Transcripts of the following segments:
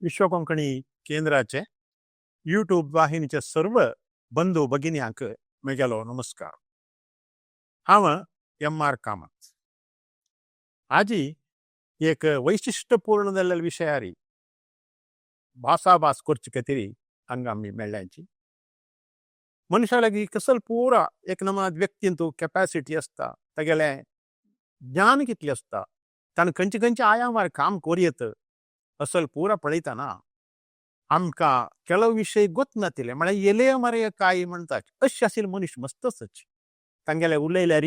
विश्व कोंकणी केंद्राचे यूट्यूब वाहिनीचे सर्व बंधू भगिन्यांक म्हगेलो नमस्कार. हांव एम आर कामत. आजी एक वैशिष्ट्यपूर्ण जाल्ले विशयारी भासाभास करचे खातीर हांगा आमी मेळ्ळ्यांची. मनशा लागीं कसल पुरा एक नमूना व्यक्तींतू कॅपॅसिटी आसता, तागेलें ज्ञान कितलें आसता, ताणें खंयचे खंयचे आयामार काम करूं असल पुरा पळयतना आमकां ಕೆಲವು विशय गोत नातिले, म्हळ्यार येले मरे काय म्हणटात अशें आशिल्ले मनीस मस्तच. तांगेले उलयल्यार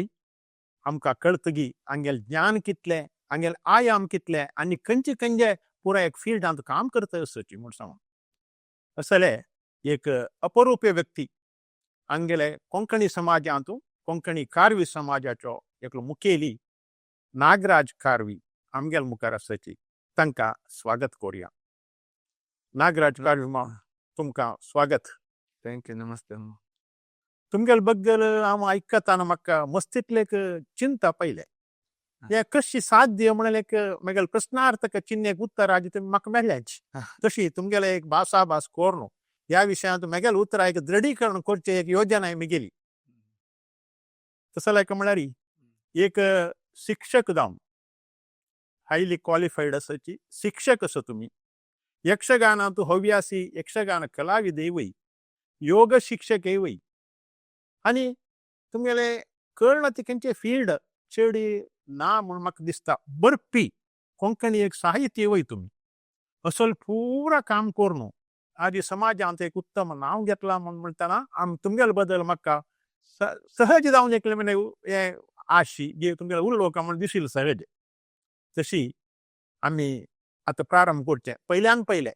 आमकां कळतगी हांगेलें ज्ञान कितलें, हांगेलें आयाम कितलें आनी खंयचे खंयचे पुराय एक फिल्डांत काम करता असोची म्हूण सांगून. असले एक अपरूप्य व्यक्ती हांगेले कोंकणी समाजांत, कोंकणी कारवी समाजाचो एकलो मुखेली नागराज कारवी आमगेले मुखार आसाची. तांकां स्वागत करुया. नागराज कारवी, तुमकां स्वागत. Thank you, नमस्ते. तुमगेले बद्दल हांव आयकतना म्हाका मस्तीतले एक चिंता पयलें, हें कशी साध्य म्हणल्यार एक म्हगेले प्रस्नार्थक चिन्ह एक उत्तर आजी तुमी म्हाका मेळ्ळेंच. तशी तुमगेले एक भासाभास करून ह्या विशयांत म्हगेले उतरां एक दृढीकरण करचें एक योजना म्हगेली. तसो लायक म्हळ्यार एक शिक्षक जावन हायली क्वॉलिफायड आसाची शिक्षक असो तुमी, यक्षगानांत हव्यासी यक्षगान कलाविदेवय, योग शिक्षकय वय, आनी तुमगेले कळना ती खंयचे फिल्ड चड ना म्हूण म्हाका दिसता. बरपी कोंकणी एक साहित्य वय तुमी. असल पुरा काम करून आदी समाजांत एक उत्तम नांव घेतलां म्हूण म्हणटना आम तुमगेले बद्दल म्हाका सहज जावन एकलें म्हणजे हें आशी जी तुमगेले उलोवप म्हूण दिशिल्लें सहज. तशी आमी आतां प्रारंभ करचें. पयल्यान पयलें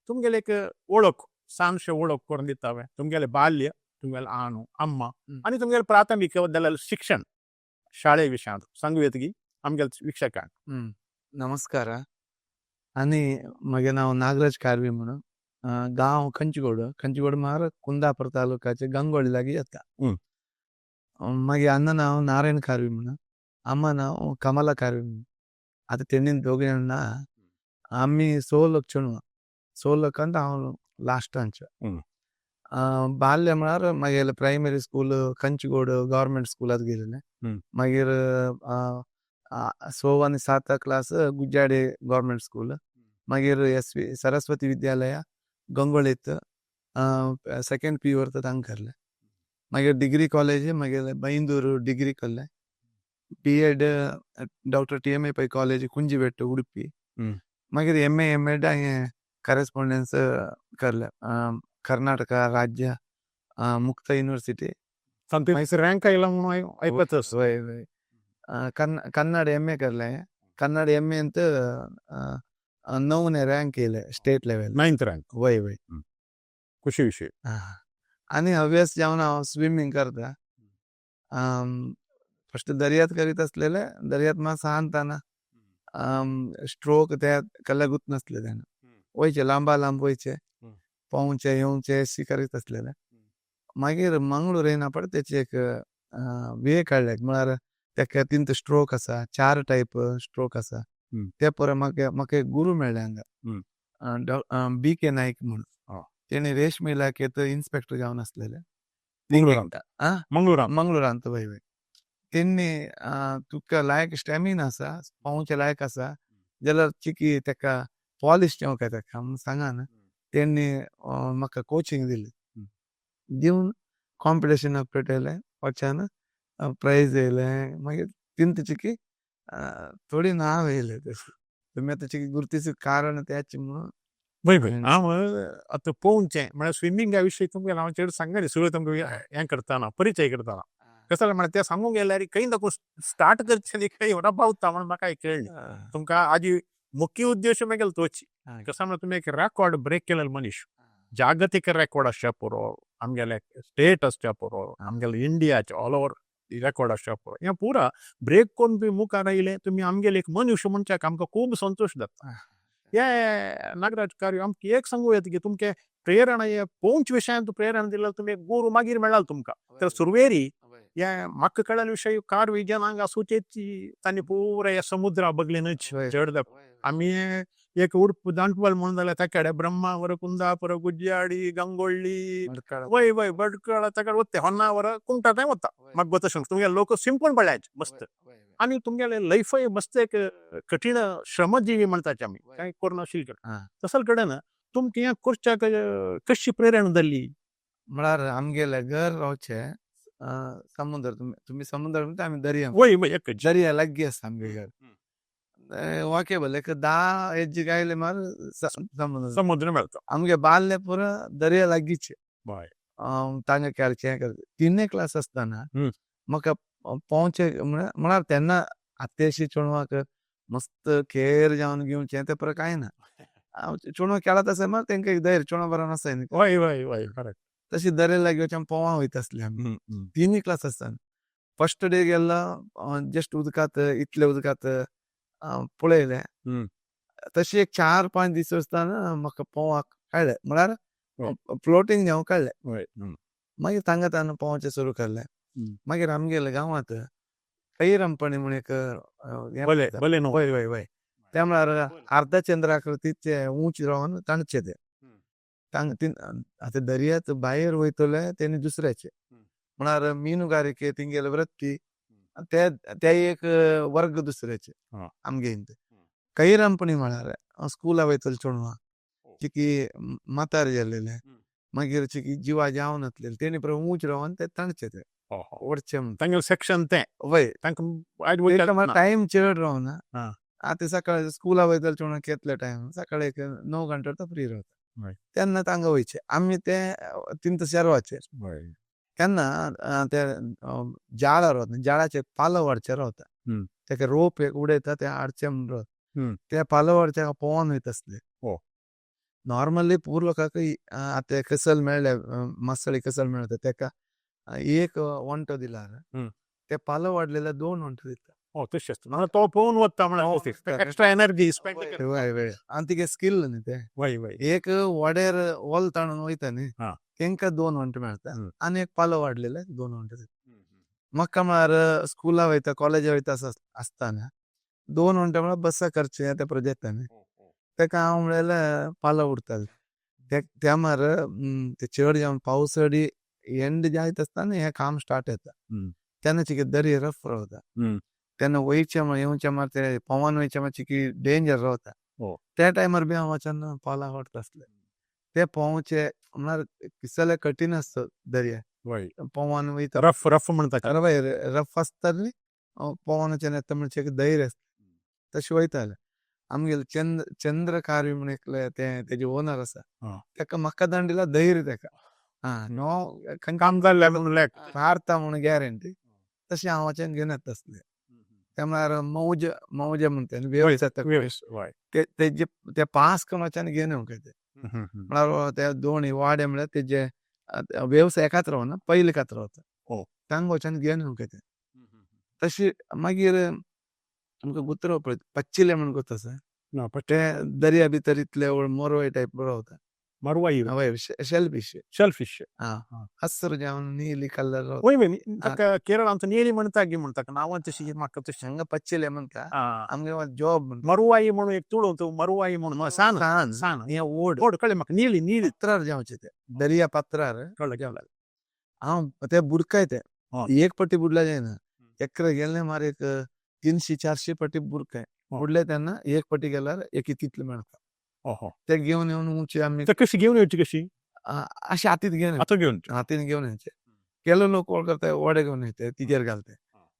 तुमगेले एक वळख, सानशें वळख करून दिता हांवें. तुमगेलें बाल्य, तुमगेलें आनु अम्मा आनी तुमगेलें प्राथमीक जाल्लें शिक्षण शाळे विशयांत सांगू येता की आमगेले वीक्षकांक. नमस्कार. आनी म्हगेलें नांव नागराज कारवी म्हणून. गांव कंचगोड. कंचगोड म्हळ्यार कुंदापूर तालुकाचे गंगोळी लागीं येता. मागीर अण्णा नांव नारायण कारवी म्हणून, अम्मा नांव कमला कारवी म्हणून. आतां तेणी दोग जाण ना. आमी स लोक चेडवां. स लोकांत हांव लास्टांचो. बाल्य म्हळ्यार म्हगेलें प्रायमरी स्कूल कंचगोड गव्हर्मेंट स्कुलांत गेलेलें. मागीर स आनी सात क्लास गुज्जाडे गव्हर्मेंट स्कूल. मागीर एस वी सरस्वती विद्यालय गंगोळीत सेकंड पी यू वर्त थांग करलें. मागीर डिग्री कॉलेज मागीर बैंदूर डिग्री करलें. B Ed doctor T M A Pai college Kunjibettu Udupi. मागीर एम ए एम एड हांवें करेस्पॉन्डन्स करलें कर्नाटका राज्य मुक्त युनिवर्सिटी. थंयसर रँक आयला म्हणून आयकतच. वय वय, कन्नड एम ए करलें. कन्नड एम एंत णवने रँक येयले स्टेट लेवल. Ninth rank. वय वय. खुशी विशय. आनी हव्यास जावन हांव स्विमींग करता. फस्ट दर्यात करीत आसलेले. दर्यात मात सांगतना स्ट्रोक ते कल्ले गुत नासले तेन्ना. वयचे लांबा लांब वयचे, पोंवचे येवचे अशी करीत आसलेले. मागीर मंगळूर येयना पळय, तेची एक वे काडले, म्हळ्यार तेका तिंत स्ट्रोक आसा, चार टायप स्ट्रोक आसा. ते पुरो म्हाका म्हाका एक गुरू मेळ्ळे हांगा, बी के नाईक म्हणून. तेणी रेशमी इलाखेत इन्स्पेक्टर जावन आसलेले. मंगळुरांत? आ? मंगळुरांत. मंगळुरांत, वय वय. तेन्नी तुका लायक स्टॅमिना आसा, पोंवचे लायक आसा जाल्यार चिकी तेका पॉलिश काय तेका म्हूण सांगा न्हू. तेणी म्हाका कोचिंग दिली. दिवन कॉम्पिटिशनाक पेटयलें, वच्यान प्रायज येयलें. मागीर तिंत चिकी थोडी नांव येयलें. तशें तुमी आतां चिकी गुर्तीचें कारण तेच म्हणून. वय वय, हांव आतां पळोवचें म्हळ्यार स्विमिंगा विशयी तुमगेलें हांव चड सांगना. सुरू तुमकां हें करतना, परिचय करतना कसो जालें म्हळ्यार तें सांगूंक गेल्यार खंय दाखोवन स्टार्ट करचें आनी खंय पावता म्हण म्हाका कळ्ळें. तुमकां आजी मुख्य उद्देश मागीर तोच. कसो म्हळ्यार तुमी एक रेकॉर्ड ब्रेक केलेलो मनीस. जागतीक रेकॉर्ड आसच्या पुरो, आमगेले स्टेट आसच्या पुरो, आमगेले इंडियाचे ऑल ओवर रेकॉर्ड आसच्या पुरो, हें पुरा ब्रेक करून तुमी मुखार आयले. तुमी आमगेले एक मनीस म्हणच्याक आमकां खूब संतोश जाता. हे नागराज कार्य, आमकां एक सांगू येता की तुमचे प्रेरणा हे पोंच विशयांत प्रेरणा दिल्यार तुमी एक गुरू मागीर मेळ्ळा तुमकां. तर सुरवेरी हे म्हाका कळ्ळेले विशय, कारवी जनांग आसूचेची तांणी पुरा ह्या समुद्रा बगलेनच चड. आमी एक उडप दांटवाल म्हणून जाल्यार ताकडे ब्रह्मावर कुंदापुर गुज्जाडी गंगोಳ್ಳಿ वय वय भटकळ ताकडे वते होन्नावर कुमटा थंय वता म्हाका गोत तुमगे लोक सिंपल पळयाचे मस्त आनी तुमगेले लायफय मस्त एक कठीण श्रमजीवी म्हणताचे आमी वय. कांय करनाशिल्ले हा. तसल कडेन तुमकां हें करच्याक कशी प्रेरणा जाली? म्हळ्यार आमगेले घर रावचे समुद्र तुमी समुद्र म्हणटा आमी दर्या वय वय एकच दर्या लागीं आसा आमगे घर वॉकेबल एक 10 हेजी गायले मार समुद्र समुद्र मेळता. आमगे बाल्य पुरा दर्या लागींच. हय. तांगा खेळचें हें करचें तिनूय क्लास आसतना म्हाका पोंवचें म्हळ्यार तेन्ना आत्तेशी चेडवांक मस्त खेर जावन घेवचें तें पुरो कांय ना. चेडवां खेळत आसा म्हळ्यार तेंकां एक धैर्य चेडवां बरोबर आसाय न्ही. वय वय वय करेक्ट. तशी दर्या लागीं वचून पोंवा वयता आसली आमी तिनूय क्लास आसतना फर्स्ट डे गेल्लो जस्ट उदकांत इतले उदकांत पळयलें तशी एक 4-5 दीस आसतना म्हाका पोंवाक कळ्ळें म्हळ्यार फ्लोटींग जावंक कळ्ळें. मागीर तांगा तांगा पोंवचें सुरू केलें. मागीर आमगेल्या गांवांत कैरंपणी म्हूण एक बले बले न्हू. वय वय वय ते म्हळ्यार अर्धा चंद्राकृतीचे उंच रावन तांचे ते आतां दर्यांत भायर वयतले तेणी दुसऱ्याचे म्हळ्यार मीनुगारिके तिंगेले वृत्ती ते ते एक वर्ग दुसऱ्याचे आमगे हिंत कैरंपणी म्हळ्यार स्कुला वयतले चेडवां चिकी म्हातारे जाल्लेले मागीर चिकी जिवा जावन नासलेले तेणी पुरो उंच रावन ते तांचे ते ओडचे म्हणटा. तांगेलें सेक्शन तें वय तांकां टायम चड रावना. आतां सकाळी स्कुला वयतले चेडवां केतले टायम सकाळी एक 9 घंटे तो फ्री रावता तेन्ना तांगा वयचें आमी ते तिंत शेरवाचेर तेन्ना ते जाळां रावता जाळाचेर पालो वाडचे रावता तेका रोप एक उडयता ते हाडचे म्हूण रावता ते पालो वाडचे पोवन वयता आसले. नॉर्मली पूर लोकांक आतां कसल मेळ्ळे मासळी कसल मेळटा तेका एक वंटो दिला ते पालो वाडलेले 2 वंटो दिता. तशें आसता तो पळोवन वता म्हळ्यार एक्स्ट्रा एनर्जी स्पेंड करता. वय वय आनी तिगे स्किल न्ही तें वय वय एक वड्यार वोल ताणून वयता न्ही तेंकां 2 वंटे मेळटा आनी एक पालो वाडलेले 2 वंटे दिता. म्हाका म्हळ्यार स्कुला वयता कॉलेजा वयता आसतना 2 वंटे म्हळ्यार बसा खर्च ते प्रोजेक्ट न्ही तेका हांव म्हणल्यार पालो उडताले त्या मार ते चड जावन पावसाडी एंड जायत आसतना हें काम स्टार्ट येता तेन्ना चिके दर्या रफ रावता तेन्ना वयचे येवचे मार ते पोवन वयचे मार चिकी डेंजर रावता त्या टायमार बी हांव वचून पालां वाडटा आसले ते पोंवचे म्हळ्यार किसले कठीण आसता दर्या पोवन वयता रफ रफ म्हणटा. वय रफ आसता न्ही पोवन वचून येता म्हणजे एक धैर्य आसता तशें वयताले. आमगेले चंद्र कार्य म्हूण एकले ते तेजे ओनर आसा तेका म्हाका दांडिला धैर्य तेका नो काम जाल्लें म्हणून मारता म्हणून गॅरंटी तशें हांव वचून घेवन येता आसले. ते म्हळ्यार मौज मौज म्हणटा न्ही वेव्स येता तेजे ते पास करून वचून घेवन येवंक ते म्हळ्यार ते दोन वाडे म्हळ्यार तेजे वेव्स एकाच रावना पयले एकाच रावता तांकां वचून घेवन येवंक ते तशी. मागीर आमकां गुत्रो पळय पच्चिले म्हूण गोत आसा ते दर्या भितर इतले मोरवय टायप रावता. मरवाई वय शेल फिश शेल फिश हसर जावन नीली कलर. वय वय ताका केरळांत नीली म्हणटा गी म्हणटा नांवां तशी म्हाका तशी हांगा पच्चिले म्हणटा आमगे जॉब मरुवाई म्हणून एक तुळो मरुवाई म्हणून सान सान सान हे ओड ओड कळ्ळें म्हाका नीली नीली पत्रार जावचे ते दर्या पत्रार कळ्ळें हांव ते बुरकाय ते एक पट्टी बुडल्या जायना एकरे गेले मार एक 300-400 पट्टी बुरकाय बुडले तेन्ना एक पट्टी गेल्यार एक तितले मेळटा ते घेवन येवन उंची आमी कशी घेवन येवची कशी अशे हातीत घेवन हातीन घेवन हातीन घेवन येवचे केलो लोक कोण करता वडे घेवन येते तिजेर घालते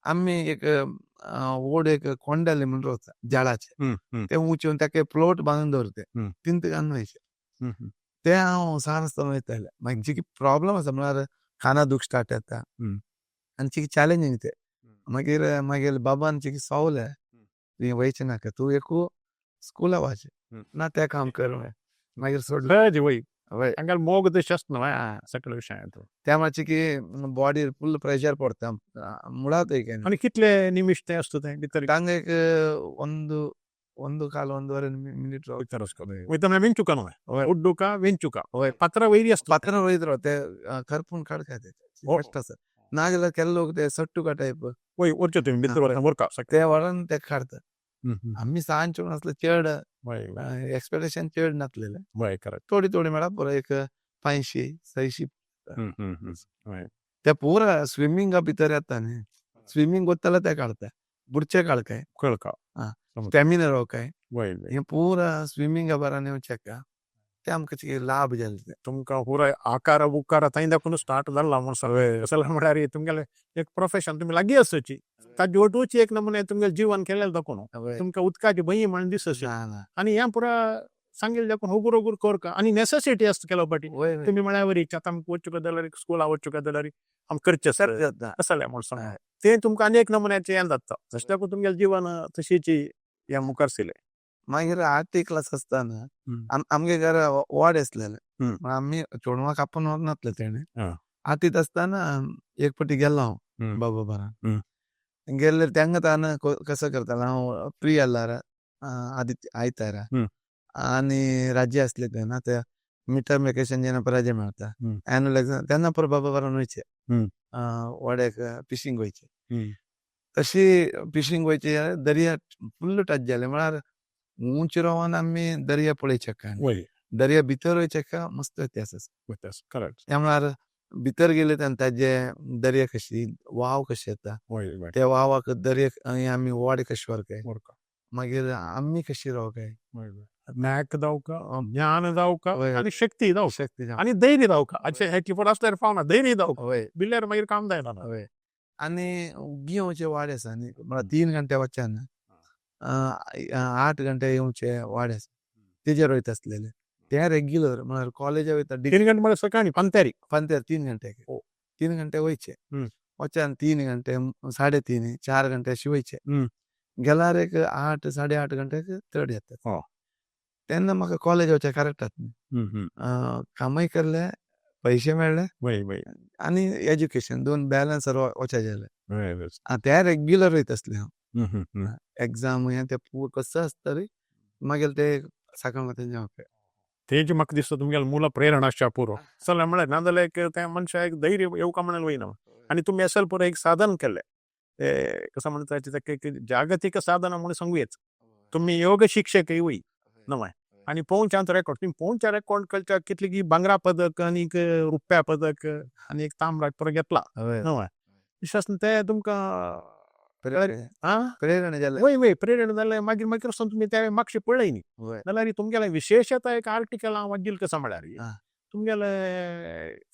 आमी एक ओड एक कोंडाले म्हणून रावता जाळाचे ते उंच येवन ताका प्लॉट बांदून दवरते तिंत घालून वयचे ते हांव सान आसतना वयताले. मागीर जी प्रॉब्लम आसा म्हळ्यार काना दूख स्टार्ट जाता आनी चिकी चॅलेंजींग ते मागीर मागीर बाबान चिकी सोवले तुवें वयचें नाका तूं एकू स्कुला वच ना तें काम कर मागीर सोडलें. वय वय तांकां मोग तशें आसना सगळे विशयांत त्या मातशें की बॉडीर फुल प्रेशर पडटा मुळांत एक. आनी कितले निमिश तें आसता तें भितर? तांगा एक ಒಂದು ಒಂದು ಕಾಲು ಒಂದೂವರೆ ಮಿನಿಟ್ वयता म्हळ्यार वेंचुका न्हय उड्डुका वेंचुका पत्रा वयरी आसता. पत्रा वयता ते करपून काडका ते कश्ट आसा नाजाल्यार केल्ले लोक ते सट्टुका टायप वय वरचें तुमी भितर वरका ते व्हरून ते काडटा. आमी सांजचे आसले चड एक्सपेक्टेशन चड नासलेलें. वय, करेक्ट. थोडी थोडी म्हळ्यार पुरो एक 500-600. हम्म, हम्म, हम्म. वय. ते पुरा स्विमिंगा भितर येता न्ही, स्विमींग वताले ते काडता, बुडचे काळ काय. कळका. स्टॅमिना राव काय. वय वय. हे पुरा स्विमिंगा बारान येवचें ते आमकां कितें लाभ जाले ते. तुमकां पुराय आकार बुकार थंय दाखोवन स्टार्ट जाल्ला म्हूण सांग. असले म्हळ्यार तुमगेलें एक प्रोफेशन तुमी लागीं आसची, ताजे वटूची एक नमुने तुमगेलें जीवन केलें दाखोवन तुमकां उदकाची भंय म्हण दिसची. ना ना. आनी हें पुरा सांगिल्लें दाखोवन होगूर होगूर करका आनी नेसेसिटी आसता केलो पाटी. वय वय. तुमी म्हळ्यार वरी आतां आमकां वचूंक जाल्यार, स्कुला वचूंक जाल्यार आमकां करचें आसता. जाता. असलें म्हूण सांग. तें तुमकां आनी एक नमुन्याचें हें जाता, तशें दाखोवन तुमगेलें जीवन तशीची हें मुखार सरलें. मागीर आठवी क्लास आसतना आमगे घरा वाड आसलेले. आमी चेडवां कापून व्हरनासले तेणे. आठवीत आसतना एक फावटी गेलो हांव बाबा बारा गेल्ले. तेंका तान कसो करतालो, हांव फ्री आसल्यार आदित्य आयतारा आनी राजे आसले तेन्ना, ते मिड टर्म वेकेशन जेन्ना रजा मेळटा, एनुअल एग्जाम तेन्ना पुरो बाबा बारान वयचे, वाड्याक फिशींग वयचे. तशी फिशींग वयचे, दर्या फुल्ल टच जाले. म्हळ्यार उंच रावन आमी दर्या पळय शकता, दर्या भितर वयचेका मस्त व्यत्यास आसा. त्या म्हळ्यार भितर गेले तेन्ना ताजे दर्या कशी, वाव कशे येता, त्या वावाक दर्या आमी वाड कशी व्हरकाय, मागीर आमी कशी रावकाय. ज्ञान जावका, ज्ञान जावका आनी शक्ती जावका. शक्ती. आनी धैर्य जावका. अशें हें किपड आसल्यार फावना, धैर्य जावका बिल्यार मागीर काम जायना. हय, आनी उग्गी येवचे वाड आसा न्ही, म्हळ्यार 3 घंटे वचना, 8 घंटे येवचे वाड आसा, तेजेर वयता आसलेले ते रेग्युलर. म्हळ्यार कॉलेजा वयता. 3 घंटे म्हळ्यार सकाळी पंतेरी? पंतेर 3 घंटे, 3 घंटे वयचे वचान, 3 घंटे, 3.5, 4 घंटे अशें वयचे. गेल्यार एक 8, 8.5 घंटे चड येता. तेन्ना म्हाका कॉलेज वचचे करेक्ट जाता, कामय केल्ले, पयशे मेळ्ळे वय वय आनी एज्युकेशन दोन बॅलन्स वचचे जाले. ते रेग्युलर वयता आसले हांव. एग्जाम हें ते पूर कसो आसता रे, मागीर ते सकाळ मातेन जेवप. तेजी म्हाका दिसता तुमगेले मूळ प्रेरणा आसच्या पुरो. चल म्हळ्यार नाजाल्यार एक त्या मनशाक एक धैर्य येवका म्हणून वयना. आनी तुमी असल पुरो एक साधन केल्लें, ते कसं म्हणटा ताका एक जागतीक साधन म्हणून सांगू येत. तुमी योग शिक्षकय वय नवाय आनी पोवच्यात रेकॉर्ड, तुमी पोवच्या रेकॉर्ड कल्चर कितली की भांगरा पदक आनी एक रुप्या पदक आनी एक तांबडा पुरो घेतला नवाय. विश्वास ते तुमकां प्रेरणा जालें. वय वय, प्रेरणा जालें. मागीर मागीर वचून तुमी ते मातशें पळय न्ही जाल्यार तुमगेलें विशेशता एक आर्टिकल हांव वाचिल्लें, कसो म्हळ्यार तुमगेले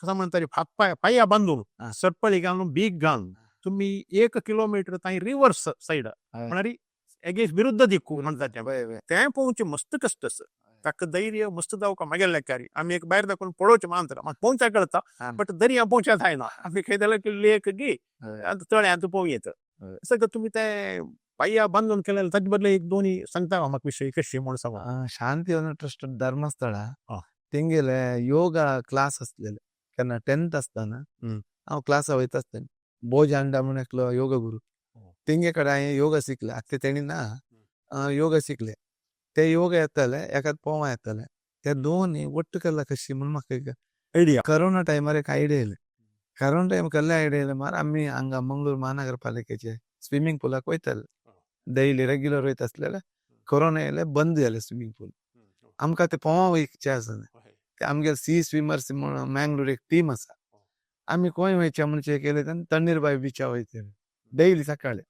कसो म्हणटा हात पांय पांया बांदून, सरपळी घालून, बीग घालून तुमी 1 किलोमिटर थंय रिवर्स सायड, म्हळ्यार एगेन्स्ट विरुद्ध दिक्कू म्हणटा तें, वय वय तें पळोवचें मस्त कश्ट आसा. ताका धैर्य मस्त जावका. मागेले लेखारी आमी एक भायर दाखोवन पळोवचें मानता, म्हाका पळोवच्या कळटा, बट दर्या पळोवच्या जायना. आमी खंय जाल्यार लेक गी तळ्यांत पळोवं येता. सगळं तुमी ते पांया बांदून केलें, ताचे बदले एक दोनी सांगता म्हाका विशय कशी म्हूण सांग. शांती ट्रस्ट धर्मस्थळ तेंगेले योगा क्लास आसलेले केन्ना 10th आसतना हांव क्लासा वयता आसतलें. भोज हांडा म्हूण एकलो योगा गुरू, तेंगे कडेन हांवें योगा शिकले. आतां तेणी ना योगा शिकले, ते योगा येताले, एकाद पोवा येताले, ते दोन ಒಟ್ಟು केला कशी म्हूण म्हाका एक आयडिया. करोना टायमार एक आयडिया येयले. करोना टायमार कसले आयडिया येयले म्हळ्यार आमी हांगा मंगळूर महानगरपालिकेचे स्विमींग पुलाक वयताले डेली, रेग्युलर वयता आसलेले. कोरोना येयले, बंद जाले स्विमींग पूल. आमकां ते पोवा वयचे आसना. ते आमगे सी स्विमर्स म्हूण मँगलोर एक टीम आसा. आमी खंय वयचे म्हणचे केले तेन्ना तण्णीरबाय बिचा वयताले डेली सकाळी.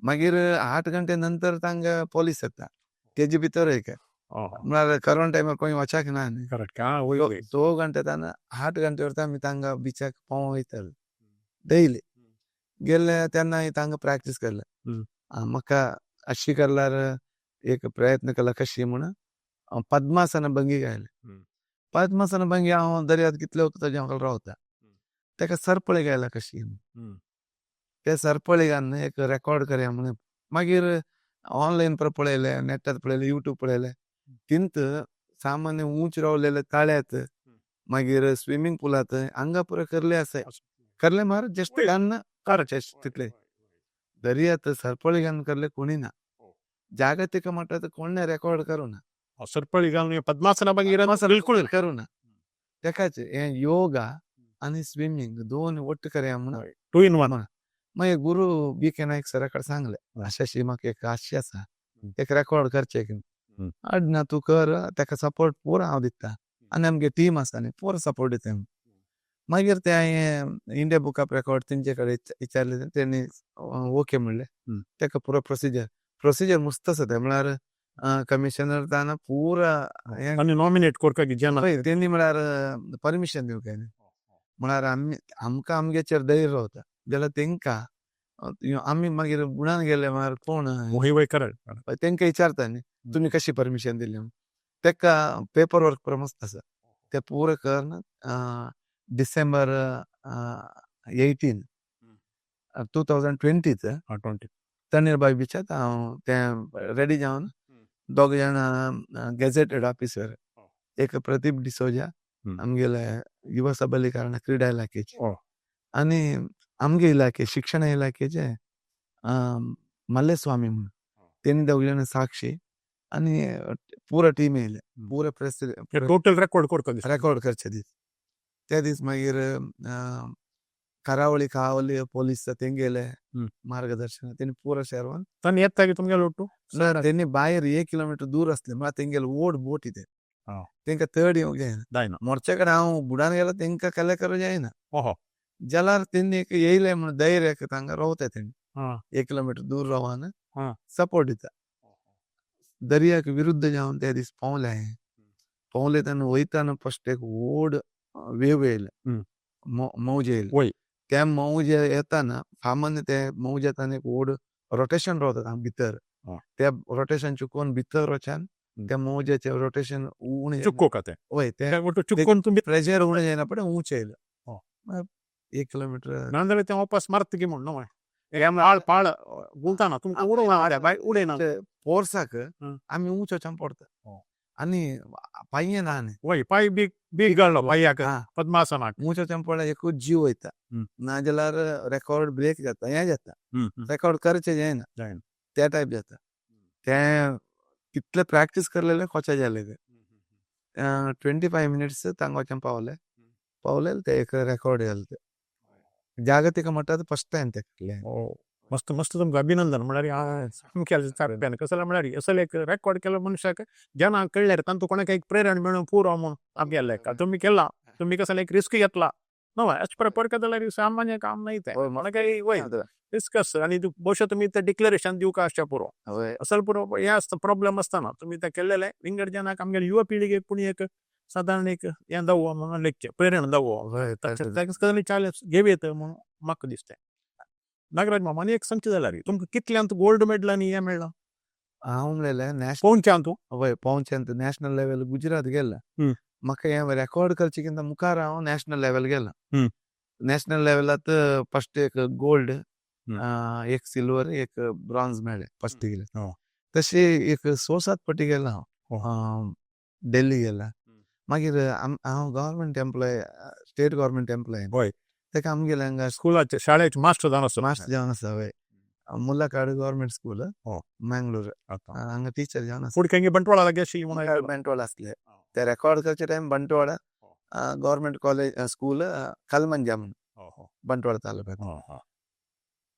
मागीर 8 घंटे नंतर तांकां पोलीस येता, तेजे भितर एक म्हळ्यार करोना टायमार खंय वचाक ना न्ही. करेक्ट, आं, वय वय. 2 घंटे ताना 8 घंटे वरता आमी तांकां बिचाक पोवंक वयताले डेली. गेल्ले तेन्ना तांकां प्रॅक्टीस केले. म्हाका अशी करल्यार एक प्रयत्न केला कशी म्हूण पद्मासन भंगी घायले. पद्मासन भंगी हांव दर्यात कितले वखत हांव रावता, ताका सरपळी घायला कशी, ते सरपळी घालून एक रेकॉर्ड करया म्हणून मागीर ऑनलायन पर पळयले, नेटार पळयले, युट्यूब पळयले. तिंत सामान्य उंच रावलेले तळ्यात, मागीर स्विमींग पुलात हांगा पुरो करले आसाय, करले मार जस्ट घालून तितले. दर्यात सरपळी घालून करले कोणी ना, जागतिक म्हणटा तर कोणें रेकॉर्ड करूं ना. सरपळी घालून पद्मासना भंगी बिलकुल करूं ना. तेकाच हे योगा आनी स्विमींग दोन ಒಟ್ಟು करया म्हणून. 2 in 1. मागीर गुरू बी के नायक सरा कडेन सांगलें, अशें अशें म्हाका एक आशे आसा, एक रेकॉर्ड करचें. अडना तूं कर, ताका सपोर्ट पुरो हांव दिता आनी आमगे टीम आसा न्ही, पुरो सपोर्ट दिता आमी. मागीर ते हांवें इंडिया बुक ऑफ रेकॉर्ड तेंचे कडेन विचारलें, तेणी ओके म्हणलें. ताका पुरो प्रोसिजर प्रोसिजर मस्त आसा तें, म्हळ्यार कमिशनर ताना पुरा हें. आनी नॉमिनेट करका की जेन्ना हय, तेणी म्हळ्यार परमिशन दिवंक जाय न्ही. म्हळ्यार आमी आमकां आमगेचेर धैर्य रावता जाल्यार तेंकां आमी मागीर बुडान गेले म्हळ्यार कोण वय करत. तेंकां विचारता न्ही, तुमी कशी परमिशन दिली म्हणून. तेका पेपर वर्क पुरो मस्त आसा, ते पुरो करून डिसेंबर 18 2020 20. तणीरबाय बिचात हांव तें रेडी जावन दोग जाणां गॅझेटेड ऑफिसर, एक प्रदीप डिसोजा आमगेले युवा सबलीकरण क्रीडा इलाखेचे आनी आमगे इलाखे शिक्षण इलाखेचे मल्लेस्वामी म्हणून, तेणी दोग जाणां साक्षी आनी पुरो टीम येयले, पुरो प्रेस. टोटल रेकॉर्ड करता दिसता. रेकॉर्ड करचे दीस त्या दीस. मागीर करावळी कावली पोलीस तेंगेले मार्गदर्शन तेणी पुरो शेरवान. तांणी येता की तुमगेलो ಒಟ್ಟು? तेणी भायर 1 किलोमिटर दूर आसले, म्हळ्यार तेंगेले ओड बोट ते तेंका तड येवंक जायना. जायना. मोर्चे कडेन हांव बुडान गेलो, तेंकां कलेक्ट करूंक जायना. जाल्यार तेणी एक येयले म्हणून धैर्य एक तांकां रावता तेणी 1 किलोमिटर दूर रावन सपोर्ट दिता. दर्याक विरुद्ध जावन त्या दीस पावले हांवें. पावले तेन्ना वयताना फस्ट एक व्हड वेव येयले, मौज येयले. त्या मौज येताना सामान्य ते मौज येताना एक व्हड रोटेशन रावता भितर. त्या रोटेशन चुकोवन भितर वच्यान त्या मौजाचे रोटेशन उणें. चुकोवका तें? वय, ते ಒಟ್ಟು चुकोवन तुमी प्रेशर उणें जायना पडे ऊंच येयलें 1 किलोमिटर. नाजाल्यार तें वापस मारता की म्हूण न्हय, पाळ पाळ गुंताना तुमकां उडोवना बाय, उडयना. पोरसाक आमी ऊंच वचोन पडता आनी पांये ना न्ही. वय, पांय बी बी गळ्ळो पांयाक पद्मासनाक. ऊंच वचोन पडल्यार एकूच जीव वयता, नाजाल्यार रेकॉर्ड ब्रेक जाता, हें जाता, रेकॉर्ड करचें जायना. जायना. त्या टायप जाता तें. कितले प्रॅक्टीस करलेले खोचे जाले ते. 25 मिनिट्स तांगा वचोन पावले पावले, ते एक रेकॉर्ड जालें. ते जागतीक मट्टात फर्स्ट टायम ते करले. मस्त मस्त, तुमकां अभिनंदन. म्हळ्यार सामकें सारकें. कसलें म्हळ्यार असले एक रेकॉर्ड केलो मनशाक जनांक कळ्ळ्यार तांतू कोणाक एक प्रेरणा मेळून पुरो म्हूण आमगे लेखा तुमी केला, तुमी कसलें एक रिस्क घेतला न्हय. अशें प्रकार जाल्यार सामान्य काम न्हय तें. कोणाकय वय रिस्क आसता आनी बहुशा तुमी तें डिक्लेरेशन दिवका आसचें पुरो. असल पुरो हें आसता, प्रॉब्लेम आसतना तुमी तें केल्लेलें विंगड जनाक आमगेले युवा पिळगेक पूण एक सादारण एक हें दावो म्हणून लेखचें, प्रेरणा दावो, ताका चॅलेंज घेवयेत म्हणून म्हाका दिसता. नागराज मामा, आनी एक सांगचें जाल्यार तुमकां कितल्यांत गोल्ड मेडल आनी हें मेळ्ळां? हांव म्हणलेलें नॅशनल पोवच्यान तूं वय, पोवच्यान नॅशनल लेवल गुजरात गेला. म्हाका हें रेकॉर्ड करचे किंता मुखार हांव नॅशनल लेवल गेला. नॅशनल लेवलात फर्स्ट एक गोल्ड, एक सिल्वर, एक ब्रॉन्ज मेळ्ळें फर्स्ट गेले. तशें एक 6-7 पटी गेला हांव, दिल्ली गेला. मागीर हांव government employee, state government employee. ताका आमगेले हांगा स्कुलाचे शाळेचे मास्टर जावन आसता. मास्टर जावन आसा, वय, मुल्लाकाड गव्हर्मेंट स्कूल, मँगलोर, हांगा टिचर जावन आसा. फुडें खंय बंटवाळा लागीं अशी म्हणून बंटवाळ आसले ते रेकॉर्ड करचे time, Bantwal government college school, Kalmanja म्हणून, बंटवाळ तालुक्यात.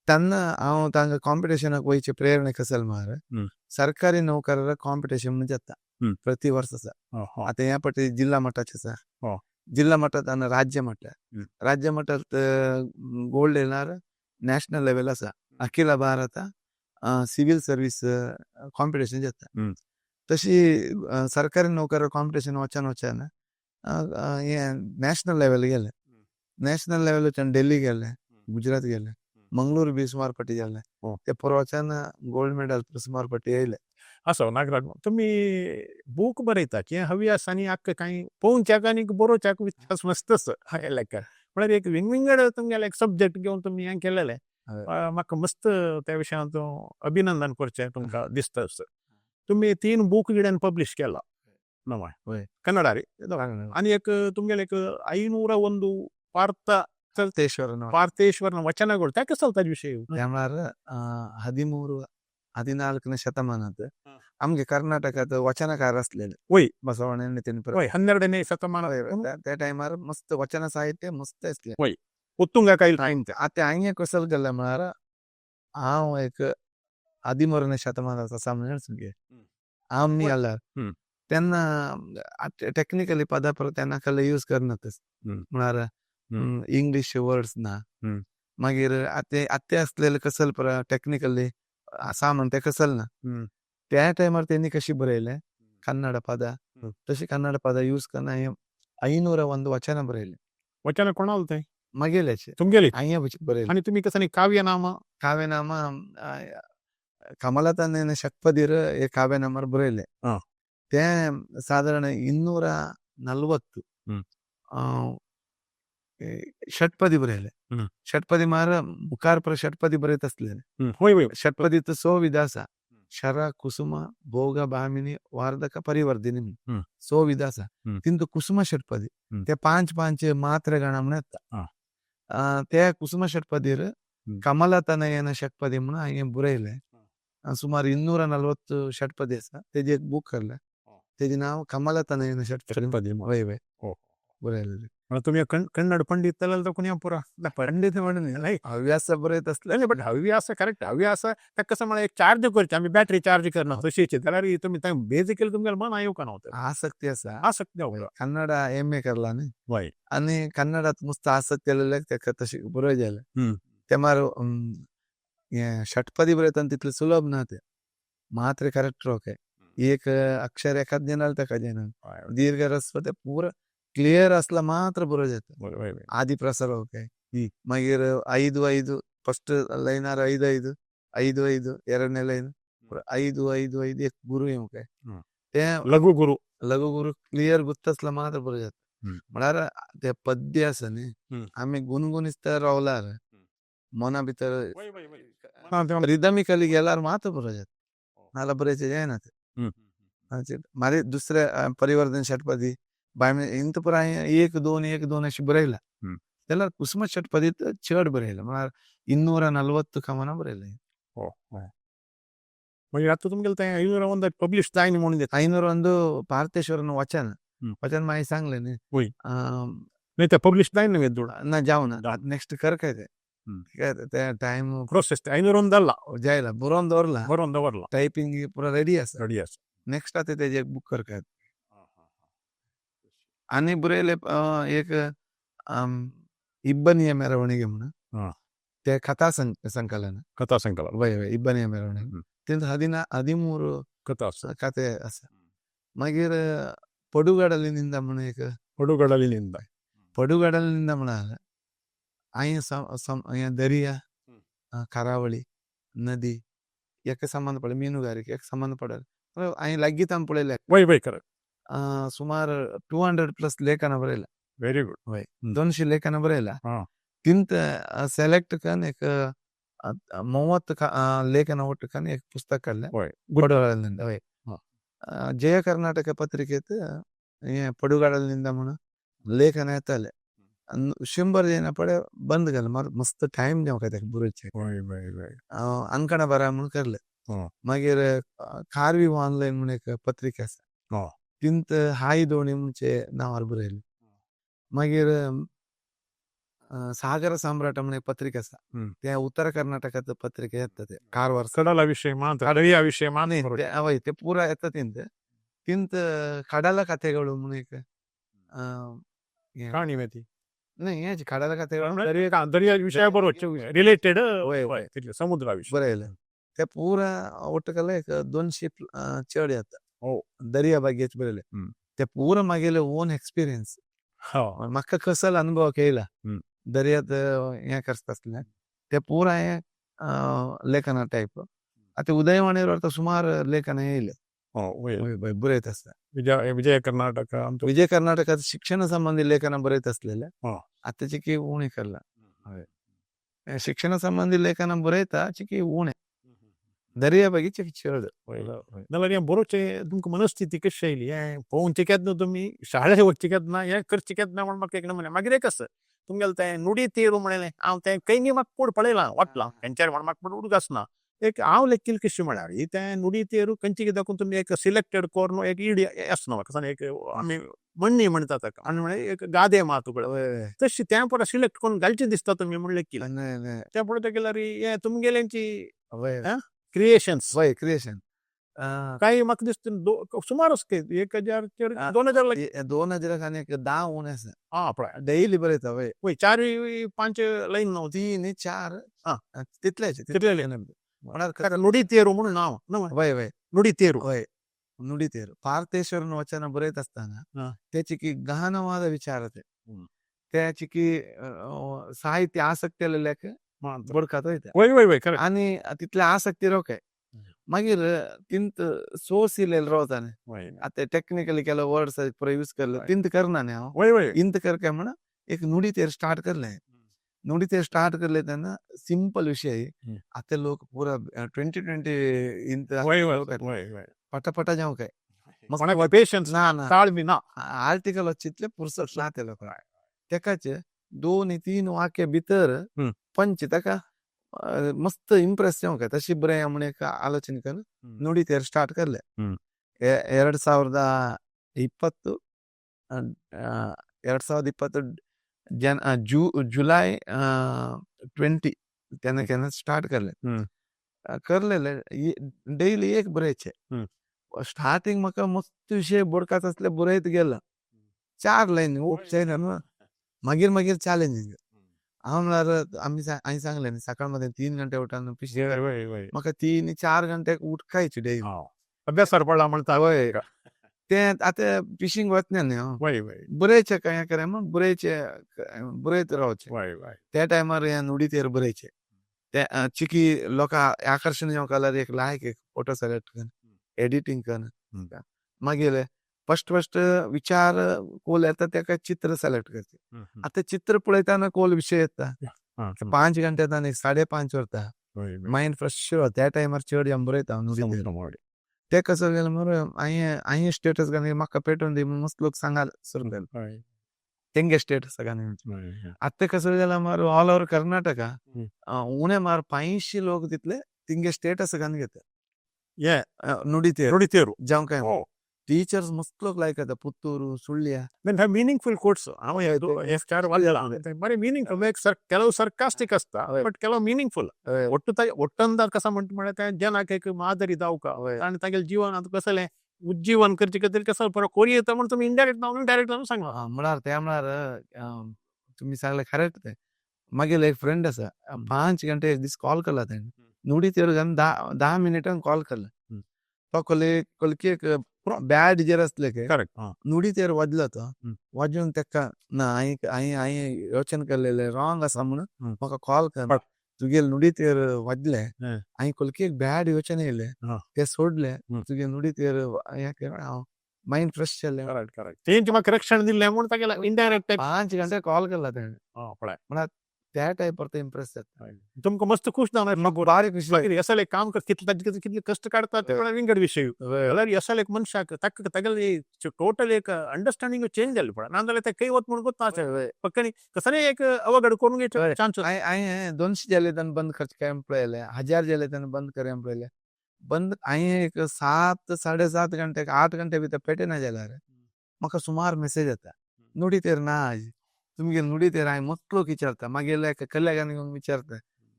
तेन्ना हांव तांकां कॉम्पिटिशनाक वयचे प्रेरणा कसल म्हळ्यार सरकारी नोकरां कॉम्पिटिशन म्हणून जाता प्रति वर्स आसा. आतां ह्या पटी जिल्हा मट्टाचे आसा, जिल्हा मट्टात आनी राज्य मट्टात, राज्य मट्टात गोल्ड येणार नॅशनल लेवल आसा, अखिल भारत सिव्हिल सर्वीस कॉम्पिटिशन जाता. तशी सरकारी नोकर कॉम्पिटिशन वचन वचन हें नॅशनल लेवल गेलें. नॅशनल लेवल वचन दिल्ली गेले, गुजरात गेले, मंगळूर बी सुमार पटी जाले. ते परवाच्यान गोल्ड मेडल सुमार पटी येयले. असो नागराज, तुमी बूक बरयतात हें हवी आसा आनी आक्क कांय पळोवच्याक आनी बरोवच्याक विश्वास मस्त आसा हे लेखा. म्हळ्यार एक विंगविंगड तुमगेले एक सब्जेक्ट घेवन तुमी हें केलेलें, म्हाका मस्त त्या विशयांत अभिनंदन करचें तुमकां दिसता. असो तुमी 3 बूक गिड्यान पब्लिश केला नवाय कन्नड ರೀ, आनी एक तुमगेले एक 501 ಪಾರ್ಥ ಪಾರ್ಥೇಶ್ವರನ ಪಾರ್ಥೇಶ್ವರನ ವಚನಗಳು ಯಾಕೆ ಸ್ವಲ್ಪ ವಿಷಯ. म्हळ्यार 13 14ನೇ ಶತಮಾನದ ನಮ್ಗೆ ಕರ್ನಾಟಕದ ವಚನಕಾರ असलेले ಬಸವಣ್ಣ. 12ನೇ ಶತಮಾನ. त्या टायमार मस्त वचನ साहित्य मस्त असले. ಉತ್ತುಂಗ ಕೈಲ್. आतां हांवें कसल केलें म्हळ्यार हांव एक 13ನೇ ಶತಮಾನದ आसा म्हणून. आमी आल्यार हम्म. तेन्ना टॅक्निकली पदां परत तेन्ना कसले यूज करनातच हम्म. म्हळ्यार हम्म. इंग्लीश वर्ड्स ना. हम्म. मागीर आते आते असलेले कसल पर टेक्निकली आसा म्हण ते कसल ना. हम्म. त्या टायमार तेणी कशी बरयले कन्नड पद, हम्म. तशी कन्नड पद यूज करना 501 वचन बरयले. वचन कोणाल ते? मगेल्याचे. तुमगेली? हांवें बरयले. आनी तुमी कसं काव्यनाम? काव्यनाम कमलतनयನ ಷಟ್ಪದಿರ ಈ ಕಾವ್ಯನಾಮ ಬರೆಯಲೆ. ते ಸಾಧಾರಣ 240 ಹ್ಮ್. ಷಟ್ಪದಿ ಬರೆಯಲೆ. ಹ್ಮ್. ಷಟ್ಪದಿ ಮಾರ ಮುಖಾರ್ ಪರ ಷಟ್ಪದಿ ಬರೆಯತಸ್ಲೇನೆ. होय होय. ಷಟ್ಪದಿ ಸೋ ವಿದಾಸ ಶರ ಕುಸುಮ ಭೋಗ ಭಾಮಿನಿ ವಾರ್ಧಕ ಪರಿವರ್ಧಿನಿ ಹ್ಮ್. ಸೋ ವಿದಾಸ. ಹ್ಮ್. ತಿಂದು ಕುಸುಮ ಷಟ್ಪದಿ ಹ್ಮ್. ते पांच पांच ಮಾತ್ರೆ ಗಣ म्हण येता. ते ಕುಸುಮ ಷಟ್ಪದಿರ್ ಹ್ಮ್. ಕಮಲತನಯನ ಷಟ್ಪದಿ म्हणून हांवें बरयलें. सुमार 240 षटपदी आसा तेजी एक बूक करले. तेजें नांव कमलतनयन षटपदी. षटपदी. वय वय. हो. बरयलें. तुम्ही कन्नड पंडित कोणी पुरा पंडित म्हणून नाही. हव्यास बरयत असले. नाही, बट हव्यास करेक्ट. हव्यास ताका कसं म्हळ्यार एक चार्ज करचे आमी बॅटरी चार्ज करना तशीच जाल्यार तुमी बेसिकली तुमगेलें मन येवंक ना. आसक्ती आसा. आसक्ती आवडला. कन्नड एम.ए. करला न्ही. वय. आनी कन्नडात मस्त आसक्ती आलेल्याक ताका तशें बरोय जालें. हम्म. ते मार हें षटपदी बरयतना तितलें सुलभ ना तें. मात्रे करेक्ट रावक. एक अक्षर एकाच जायना ताका जायना. दीर्घ ह्रस्व ते पुरा क्लियर आसला मात्र बरो जाता. वय वय. आदी प्रसर ओके. ಹ್ಮ್. मागीर 5 5 ಫಸ್ಟ್ ಲೈನಾर 5 5 5 5 ಎರಡನೇ ಲೈನ್ 5 5 5 एक गुरु येवंक. हम्म. ते लघु गुरु. लघु गुरु क्लियर गुत्त मात्र बरो जाता. हम्म. म्हळ्यार ते पद्य आसा न्ही हम्म. आमी गुणगुणिस्त रावल्यार मना भितर वय वय वय. रिदमिकली गेल्यार मात्र बरो जाता. नाल्यार बरें जायना तें. हम्म. मागीर दुसरे परिवर्तन षटपदी बाय इंत पुरा हांवें 1 2 1 2 अशें बरयलां. हम्म. जाल्यार कुसुम षटपदीत चड बरयलां म्हळ्यार 240 कमना बरयलें. हो हो. मागीर आतां तुमगेलें तें 501 पब्लिश जायना म्हणून दिता. 501 पार्थेश्वरन वचन. हम्म. वचन मागीर सांगलें न्ही. वय. नाही ते पब्लिश जायना न्ही दुड. ना जावना नेक्स्ट कर काय तें. हम्म. ते टायम प्रोसेस ते 501 अಲ್ಲ. जायला बरोवन दवरला. बरोवन दवरला. टायपिंग पुरा रेडी आसा. रेडी आसा. नेक्स्ट आतां तेजें एक बूक करता. आनी बरयलें एक इब्बनिय ಮೆರವಣಿಗೆ म्हणून. हा. ते कथा संकलन. कथा संकलन. वय वय इब्बनिय ಮೆರವಣಿಗೆ. हम्म. तितून 13 कथा आसा. कथे आसा. मागीर पडुगडलिनिंद म्हणून एक. पडुगडलिनिंद. पडुगडलिनिंद म्हळ्यार हांवें हें दर्या, करावळी, नदी हेका संबंद पडले मीनुगारिके हेका संबंद पडले. हांवें लागींच पळयलें. वय वय करेक्ट. सुमार 200+ लेखन बरयलां. Very good. वय 200 लेखन बरयलां. हा. तिंत सेलेक्ट करून एक 30 लेखन ಒಟ್ಟು करून एक पुस्तक काडलें. वय. पडुगडलिनिंद वय. हा. जय कर्नाटक पत्रिकेत हें पडुगडलिनिंद म्हणून लेखन येतालें. 100 येयना पडे बंद केलें. मस्त टायम जावंक ताका बरोवचें. वय वय वय. अंकण बरा म्हणून करलें. हा. मागीर खारवी ऑनलायन म्हणून एक पत्रिका आसा. हा. तिंत हाय दोणी म्हणचे नांवार बरयलें. मागीर सागर सम्राट म्हणून एक पत्रिका आसा. हम्म. ते उत्तर कर्नाटकांत पत्रिका येता ते कारवार. कडला विशय मात्र दर्या विशय न्ही मात्र. ते हय ते पुरा येता तिंत. तिंत ಕಡಲ ಕಥೆಗಳು म्हणून एक हें काणी ती. न्ही हें ಕಡಲ ಕಥೆಗಳು दर्या विशया बरोबर रिलेटेड. वय वय तितलें समुद्रा विशय. बरयलें. ते पुरा ಒಟ್ಟುಕಲ್ಲ एक 200 चड येता. हो. दर्या बागेच बरयलें. हम्म. ते पुरा मागेले ओन एक्सपिरियन्स. हो. म्हाका कसल अनुभव येयला. हम्म. दर्यात हें करता आसलें ते पुरा हें लेखना टायप. आतां उदयवाणीर आतां सुमार लेखन येयलें. हो वय. वय वय बरयत आसता. विजय विजय कर्नाटक आमचो. विजय कर्नाटकात शिक्षण संबंधी लेखन बरयत आसलेलें. हा. आतां चिकी उणें करलां. हय. शिक्षण संबंधी लेखन बरयता चिकी उणें. दर्या बागी चिकी चड. नाल्यार हें बरोवचें तुमकां मनस्थिती कशी आयली हें पळोवचें केन्ना तुमी शाळेक वचचें केन्ना हें करचें केन्ना म्हण म्हाका एक नमुने. मागीर एक आसा तुमगेलें तें नुडी तेरू म्हणलें हांव तें खंय म्हाका कोड पळयलां वाटलां खंयच्यार म्हण म्हाका पूण उदक आसना एक हांव लेखील कशी म्हळ्यार ही तें नुडी तेरू खंयचे कित्याक तुमी एक सिलेक्टेड करून एक इडी आसना म्हाका एक आमी म्हणणी म्हणटा ताका आनी म्हळ्यार एक गादे मात वय. तशी तें परत सिलेक्ट करून घालचें दिसता तुमी म्हण लेखील. न्हय न्हय. तें पळोवपाक गेल्यार हें तुमगेल्यांची वय. क्रिएशन्स. वय क्रिएशन. काही म्हाका दिसता सुमार 1000 2000 लागी. 2000 आनी एक 10 उणें आसा. आं, पळय. डेली बरयता वय. वय, 4-5 लायन न्हू. 3 4 आं. तितलेच. तितले. म्हळ्यार ताका नुडी तेरू म्हणून नांव न्हय? वय वय. नुडी तेरू. वय, नुडी तेरू. पार्थेश्वरन वचन बरयत आसतना त्याची की गहनवाद विचार ते त्याची की साहित्य आसक्ती लेख बडकात वयता. वय वय वय, खरें. आनी तितले आसक्ती रोके मागीर तिंत सोर्स इलेले रावता न्ही. आतां टेक्निकली केलो वर्ड्स पुरो यूज करले तिंत करना न्ही हांव. वय वय. इंत कर काय म्हणून एक नुडी तेर स्टार्ट करले. नुडी तेर स्टार्ट करले तेन्ना सिंपल विशय. आतां लोक पुरा 2020 इंत वय वय वय वय पटापटा जावं काय. कोणाक पेशन्स ना ना, ताळमी ना. आर्टिकल चितले पुरसत ना ते लोकांक. तेकाच 2-3 वाक्य भितर पंच ताका मस्त इम्प्रेस जावं काय तशी बरें म्हूण एक आलोचन करून नुडी तेर स्टार्ट करले. 2020 2020 जन जुलै 20 तेन्ना केन्ना स्टार्ट करले. करलेले डेली एक बरयचे. स्टार्टिंग म्हाका मस्त विशय बोडकात आसले बरयत गेला. 4 लायन उपचायना न्हू. मागीर मागीर चॅलेंजींग. हांव म्हळ्यार आमी हांवें सांगलें न्ही सकाळ मध्ये 3 घंटे उठान म्हाका 3-4 घंटे उठकायचे डेली. अभ्यासार पडला म्हणटा. वय, तें आतां फिशींग वतना न्ही हांव. वय वय. बरयचें काय करे म्हण बरयचें बरयत रावचें. वय वय. त्या टायमार हें नुडी तेर बरयचें. ते चिकी लोकां आकर्शण जावंक जाल्यार एक लायक एक फोटो सिलेक्ट कर, एडिटींग कर. मागीर फस्ट फस्ट विचार कोल येता तेका चित्र सिलेक्ट करचें. आतां चित्र पळयतना कोल विशय येता. 5 घंटे येता न्ही 5:30 वरता. मायंड फ्रेश त्या टायमार चड हांव बरयता नुडी तेर. ते कसो गेलें मरे हांवें स्टेटस घालून म्हाका पेटोवन दी म्हूण मस्त लोक सांगाल सुरू केले. तेंगे स्टेटस घालून. आतां कसो गेला मार ऑल ओवर कर्नाटका उणें मार 500 लोक तितले तिंगे स्टेटस घालून घेता. नुडी तेर. नुडी तेरू. जावं काय टीचर्स मस्त लोक लायक येता पुत्तूर सुಳ್या. मिनिंगफुल कोट्स हांव 4 वाल्लेला बरे मिनिंगफुल. ಕೆಲವು ಸರ್ಕಾಸ್ಟಿಕ್ ಅಸ್ತ ಬಟ್ ಕೆಲವು ಮಿನಿಂಗ್ಫುಲ್. ಒಟ್ಟು ಒಟ್ಟಂದ ಕಸ म्हणटा म्हळ्यार त्या जनाक एक मादरी दावका आनी तागेलें जीवन आतां कसलें उज्जीवन करचे खातीर कसो बरो कोरी येता म्हण तुमी इनडायरेक्ट जावन डायरेक्ट जावन सांगला. म्हळ्यार ते म्हळ्यार तुमी सांगलें करेक्ट तें. मागीर एक फ्रेंड आसा 5 घंटे एक दीस कॉल केला तेणें. नुडी तेर घालून 10 मिनटान कॉल केला. तो कोलकी एक बॅड जेर आसले के करेक्ट. नुडी तेर वाजलो तो वाजून तेका ना हांवें हांवें हांवें योचन केल्लें रॉंग आसा म्हणून म्हाका कॉल कर तुगेले नुडी तेर वाजले हांवें कोलकी एक बॅड योचन येयलें ते सोडले तुगे नुडी तेर हें हांव मायंड फ्रेश जालें. Correct correct. तेंचे म्हाका रक्षण दिलें म्हूण तागेलें इनडायरेक्ट 5 घंटे कॉल केला तेणें. पळय म्हळ्यार त्या टायपार ते इम्प्रेस जाता. तुमकां मस्त खुश जावन बारीक खुश. असल एक काम कर कितले ताजे कितले कश्ट काडटा ते विंगड विशय. जाल्यार असल एक मनशाक ताका तागेले टोटल एक अंडरस्टँडींग चेंज जालें पळय. नाजाल्यार ते खंय वत म्हूण गोत्ता पक्कणी कसलेय एक अवघड करूंक चान्स. हांवें 200 जाले तेन्ना बंद खर्च काय पळयलें, 1000 जाले तेन्ना बंद कर पळयलें. बंद हांवें एक 7 7.5 घंटे 8 घंटे भितर पेटना जाल्यार म्हाका सुमार मेसेज येता नुडी तेर ना आज तुमगे नुडी तेर. हांवें मस्त लोक विचारता मागीर कल्याण घेवन विचारता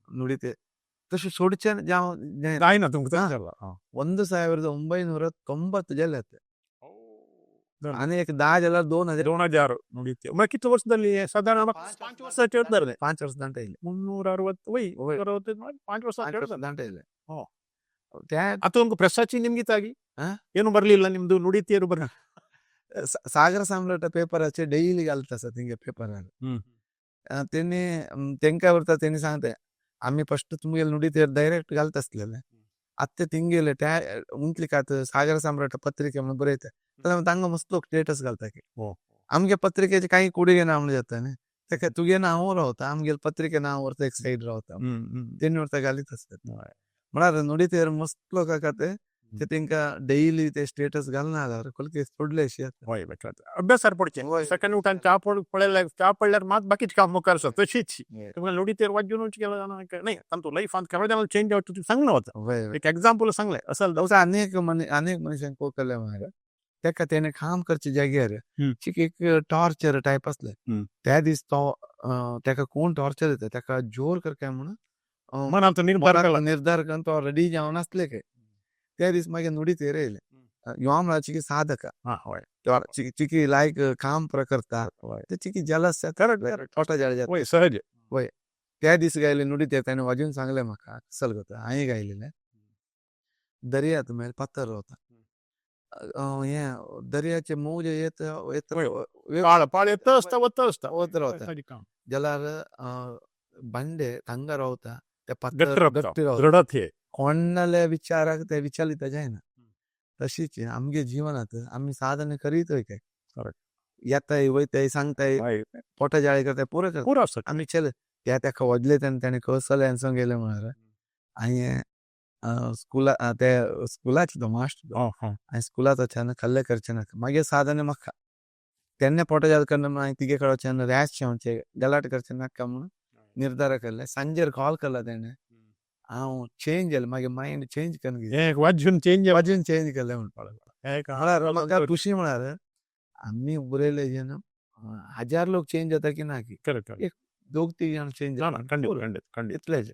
नुडी तेर तशें सोडचें जावं जायना तुमकां. 1990 जाले आनी एक 10 जाल्यार 2000. 2000 नुडी तेर म्हळ्यार कितले वर्स जाली सादारण 5 वर्सां चड जालें. 5 वर्सां दांट येयलें. 360 वय 5 वर्सां 5 ವರ್ಷ ದಾಂಟ ಇಲ್ಲ. ಆತ ಒಂದು ಪ್ರೆಸ್ಸಾಚಿ ನಿಮ್ಗಿತ್ತಾಗಿ ಏನು ಬರಲಿಲ್ಲ ನಿಮ್ದು ನುಡಿ ತೇರು ಬರ ಸಾಗರ ಸಾಮ್ರಾಟ ಪೇಪರ್ ಆಚೆ ಡೈಲಿ घालता आसा तेंगे पेपरार. तेणी तेंकां व्हरता तेणी सांगता आमी फस्ट तुमगेले नुडी तेर डायरेक्ट घालता आसलेले आतां तेंगेले त्या उंटली सागर सम्राट पत्रिके म्हणून बरयता जाल्यार तांकां मस्त लोक स्टेटस घालता की आमगे पत्रिकेचे काही कुडगे ना म्हणून जाता न्ही तेका तुगे नांव रावता आमगेले पत्रिके नांव व्हरता एक सायड रावता तेणी व्हरता घालीत आसतात. म्हळ्यार नुडी तेर मस्त लोकांक ते तेंकां डेली ते स्टेटस घालना जाल्यार कोलके सोडले अशी जाता. हय अभ्यासार पडचें सकाळी उठान च्या पळयल्यार च्या पडल्यार मात बाकीच काम मुखार आसा तशीच तुमकां नुडी तेर वाजून केलं नाही तांतू लायफान केन्ना चेंज जावं तुमी सांगना वता एक एग्जाम्पल सांगलें असल. अनेक अनेक मनशांक कोकले म्हळ्यार तेका तेणें काम करचे जाग्यार चिक एक टॉर्चर टायप आसलें. त्या दीस तो तेका कोण टॉर्चर दिता तेका जोर कर काय म्हणून मनांत निर्धार करून तो रेडी जावन आसले काय ते दीस मागीर नुडी तेर येयले. यो म्हळ्यार चिकी साधक. हा हय. चिकी लायक काम करता ते चिकी जलस. करेक्ट करेक्ट थोडा जाळ जाता. वय, सहज. वय, त्या दीस गायले नुडी ते ताणें वाजून सांगलें म्हाका कसल करता. हांवें गायलेलें दर्यात मेल पत्तर रावता, हें दर्याचे मौज येत येत. पाळ पाळ येत आसता, वत आसता. वत रावता जाल्यार बांडे थांगा रावता ते गट्ट. गट्टी रावता. दृढत हे. कोणाल्या विचाराक ते विचलित जायना. तशीच आमगे जीवनात आमी साधना करीत काय येताय वयताय सांगताय, पोटा जाळी करताय, पुरो करता. पुरो आसता. आमी चल त्या तेका वजले तेन्ना तेणें कसले हेंसो गेले म्हळ्यार हांवें स्कुला ते स्कुलाचे तो मास्टर. हांवें स्कुलांत वचना, कल्ले करचें नाका, मागीर साधना म्हाका तेन्ना पोटा जाल करना म्हणून हांवें तिगे कडेन वचना, रॅश येवचें, गलाट करचें नाका म्हणून निर्धार केल्लें. सांजेर कॉल केला तेणें, हांव चेंज जालें, मागीर मायंड चेंज करून हें वाजून चेंज. वाजून चेंज केलें म्हणपाक म्हळ्यार म्हाका खुशी. म्हळ्यार आमी बरयले जेन्ना हजार लोक चेंज जाता की ना की करेक्ट एक दोग तीग जाण चेंज. ना ना, खंडीत खंडीत खंडीत. इतलेच.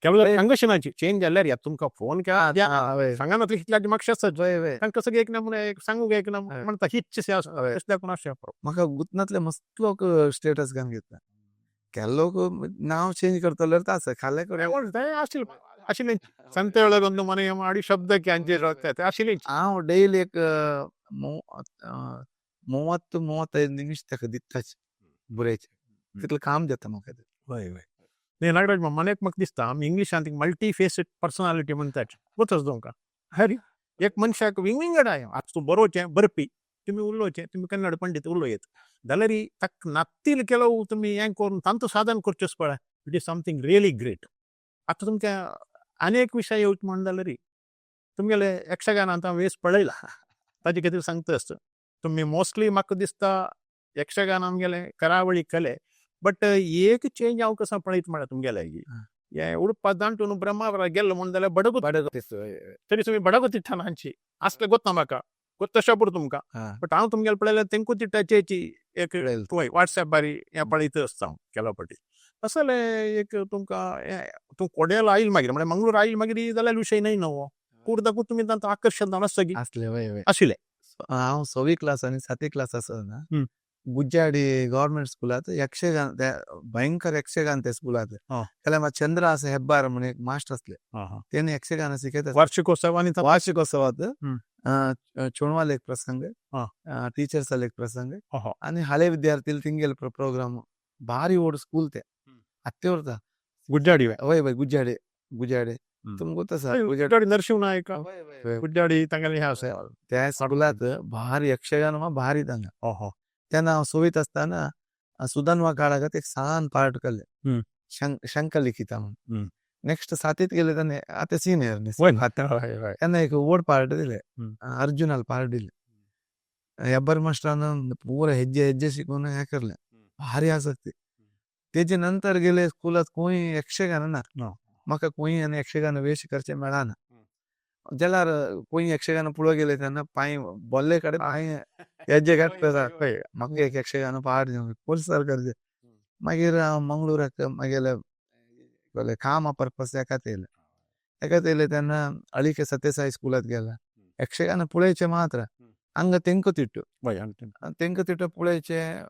केवळ अंगशनाची चेंज जाल्यार या तुमकां फोन केला सांगा ना तितल्याची म्हाका शेत. वय वय तांकां सगळें एक ना म्हणून सांगूंक एक ना म्हणटा हिच्छ आसा कोण अशें. म्हाका गुतनातले मस्त लोक स्टेटस घालून घेता. केल्लो लोक नांव चेंज करतले आसा खाले. आशिल्लें आशिल्लें ಸಂತೆ ಒಳಗೊಂದು ಮನೆಯ ಮಾಡಿ ಶಬ್ದಕ್ಕೆ ಅಂಜೆ ಆशिल्लें. हांव डेली एक 30-35 निमिष ताका दिताच बरयचे, तितलें काम जाता म्हाका तें. वय वय, न्ही नागराज, मनेक म्हाका दिसता आमी इंग्लिशांत मल्टी फेसिड पर्सनालिटी म्हणटात. गोतच तुमकां हरी एक मनशाक विंगविंगड आहे. आज तूं बरोवचें, बरपी तुमी, उलोवचें तुमी, कन्नड पंडित उलोवयेत जाल्यार ताका नातील ಕೆಲವು तुमी हें करून तांचो साधन करचें पळय, it is something really great. आतां तुमकां अनेक विशय येवचे म्हण जाल्यार तुमगेले यक्षगानांत हांव वेस पळयला, ताजे खातीर सांगता आसता. तुमी मोस्टली म्हाका दिसता यक्षगान आमगेले करावळी कले, बट एक चेंज हांव कसो पळयत म्हळ्यार तुमगेले हे उडपा दांटून ब्रह्मावर गेल्लो म्हण जाल्यार बडगो तरी तुमी बडगो हांची असले गोत्ता म्हाका गोत्त पुरो तुमकां. बट हांव तुमगेले पळयल्यार तेंकुतिट्टाचेची एक वय वॉट्सॅप बारी हें पळयत आसता हांव केलो फावटी. असले एक तुमकां तूं कोडेल आयल मागीर म्हळ्यार मंगळूर आयल मागीर जाल्यार विशय न्हय न्हू कुर्दाकूच तुमी तांचो आकर्शण जावन आसता की आसले वय वय. आशिल्लें. हांव सवी क्लास आनी सातवी क्लास आसतना गुज्जाडी गव्हर्मेंट स्कुलांत यक्षगान, भयंकर यक्षगान ते स्कुलांत. जाल्यार चंद्र आसा हेब्बार म्हणून एक मास्टर आसले, तेणे यक्षगान शिकयता. वार्षिकोत्सव आनी वार्षिकोत्सवात चोणवाल एक प्रसंग, टीचर्स एक प्रसंग आनी हळे विद्यार्थी तिंगेल प्रोग्राम. भारी ओड स्कूल ते ಅತ್ತೆ उरता. गुज्जाडी. वय वय, गुज्जाडे गुज्जाडे तुमकां गोत आसा. गुज्जाडी नरशिंव नायक गुज्जाडी तांगेलें हें आसा. त्या स्कुलांत भारी यक्षगान भारी तांगा. तेन्ना हांव सवीत आसतना सुदानवा काळाक एक सान पार्ट केल्लें, शंखलिखिता म्हणून. नेक्स्ट सातीत गेले तेन्ना आतां सिनियर तेन्ना एक व्हड पार्ट दिले, अर्जुनाल पार्ट दिले. हेब्बर मास्टरान पुरा हेज्जे हेज्जे शिकून हें करलें, भारी आसक्ती. तेजे नंतर गेले स्कुलांत खंय यक्षगान ना म्हाका, खंय आनी यक्षगान वेश करचें मेळना. जाल्यार खंय यक्षगान पळोवंक गेले तेन्ना पांय बोल्ले कडेन पांय हेज्जे घातले, म्हाका एक यक्षगान पार्ट पोलिसार करचें. मागीर हांव मंगळुराक मागेले कामा पर्पस एकात येयलें. एकात येयलें तेन्ना अळिके सत्यसाई स्कुलांत गेला, यक्षगान पळयचें मात्र. हांगा तेंकुतिट्टु तेंकुतिट्टु पळयचें.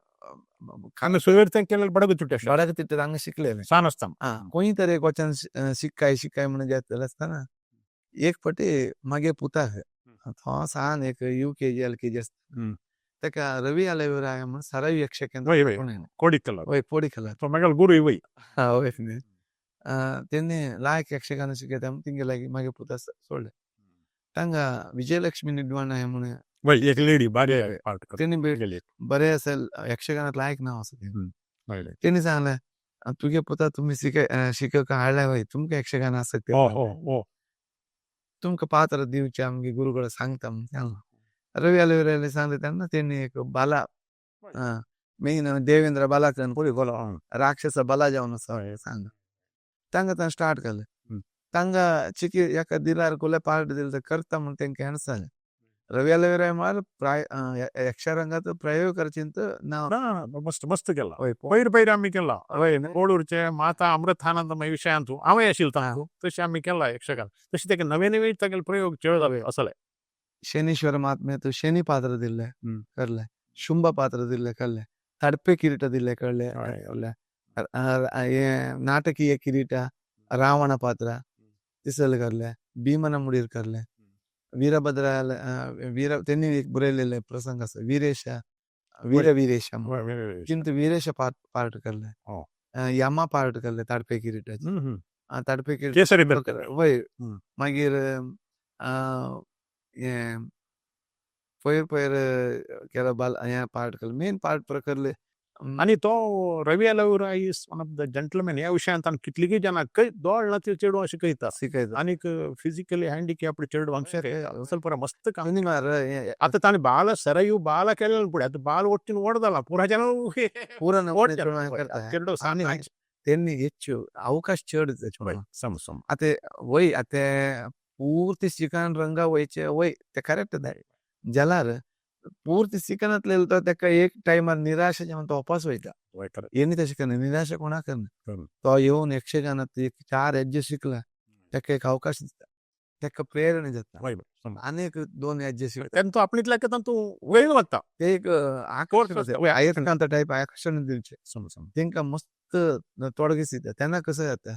हांगा सुवेर केलें बडगुतिट्टु. बडगुतिट्टु हांगा शिकलेलें. सान आसता. खंय तर एक वचन शिकाय शिकाय म्हणून जातलें आसतना एक फावटी मागे पुताक तो सान एक UKG LKG आसता, ताका रवी आलेविराय म्हणून सरावी यक्षगान. कोडिकल. वय, कोडिकल. तो मागेलो गुरू वय. वय, तेन्ना लायक यक्षगान शिकयता म्हणून तिंगे लागीं मागे पुता सोडलें. तांगा विजयलक्ष्मी निडवाण म्हणून वय एक लेडी बारी पार्ट. तेणी बरें आसा यक्षगानात लायक नांव आसा तेणें. तेणी सांगलें तुगे पुता तुमी शिकक हाडल्या वय, तुमकां यक्षगान आसता, तुमकां पात्र दिवचें आमगे गुरू कडेन सांगता म्हणून सांगलें. रवी आलेविरायले सांगलें तेन्ना तेणी एक बाला मेन देवेंद्र बालाकन राक्षस बाला जावन आसा सांग तांकां तांकां स्टार्ट केलें. तांकां चिकी एका दिलार कुले पार्ट दिले तर करता म्हूण तेंकां हें जालें. रवी अलोविराय म्हळ्यार प्राय यक्षरंगात प्रयोग करचेंत नांव. ना, मस्त मस्त केला. हय. पयर पयर आमी केला. हय. कोडूरचे माता अमृतानंदमय विशयांतू हांवें आशिल्लो तांकां तशें आमी केला यक्षगान. तशें तेका नवे नवे तागेले प्रयोग चेळ जाले असले. शनीश्वर महात्म्य शनी पात्र दिल्ले करले, शुंभ पात्र दिल्ले करले, तडपे किरीट दिल्ले कळ्ळे, नाटकीय किरीट रावण पात्र तिसल करले, भीमन मुडीर करले, वीरभद्र वीर तेन्नी एक बरयलेले प्रसंग आसा वीरेश वीर वीरेश किंतु वीरेश पार्ट करले, यमा पार्ट करले ताडपे किरीटाचे, ताडपे किरीट केसरी वय. मागीर हें पयर पयर केला बाल हें पार्ट करले, मेन पार्ट प्रकरले. आनी तो Ravi Alovira is one of the gentleman ह्या विशयांत आनी कितलीगी जाणां दोळ ना चेडूं अशें कयता शिकयता. आनीक फिजिकली हँडिकॅप्ड चेडवांक असल पुरा मस्त काम. आतां ताणें बाल सरयू बाल केलें पुढे आतां बाल ಒಟ್ಟಿನ ಓಡ್ದಲ್ಲ ಪೂರಾ ಜನ ಪೂರಾ चेडो. तेन्नी ಹೆಚ್ಚು ಅವಕಾಶ ಚೇಡ್. सम सम. आतां वय आतां पूर्ती शिकन रंगा वयचे वय ते करेक्ट जाल्यार पूर्ती शिकनातले तो तेका एक टायमार निराशा जेवण तो वापस वयता. येनी तशें करना, निराशा कोणाक करना. तो येवन यक्षगानात एक चार हेज्जे शिकला तेका एक अवकाश दिता, तेका प्रेरणा जाता, आनीक दोन हेज्जे शिकता. तेन्ना तो आपणितल्या तातूंत वयर वता. ते एक आयककांत टायप आकर्शण दिवचें तेंकां मस्त तोडगेस दिता. तेन्ना कसं जाता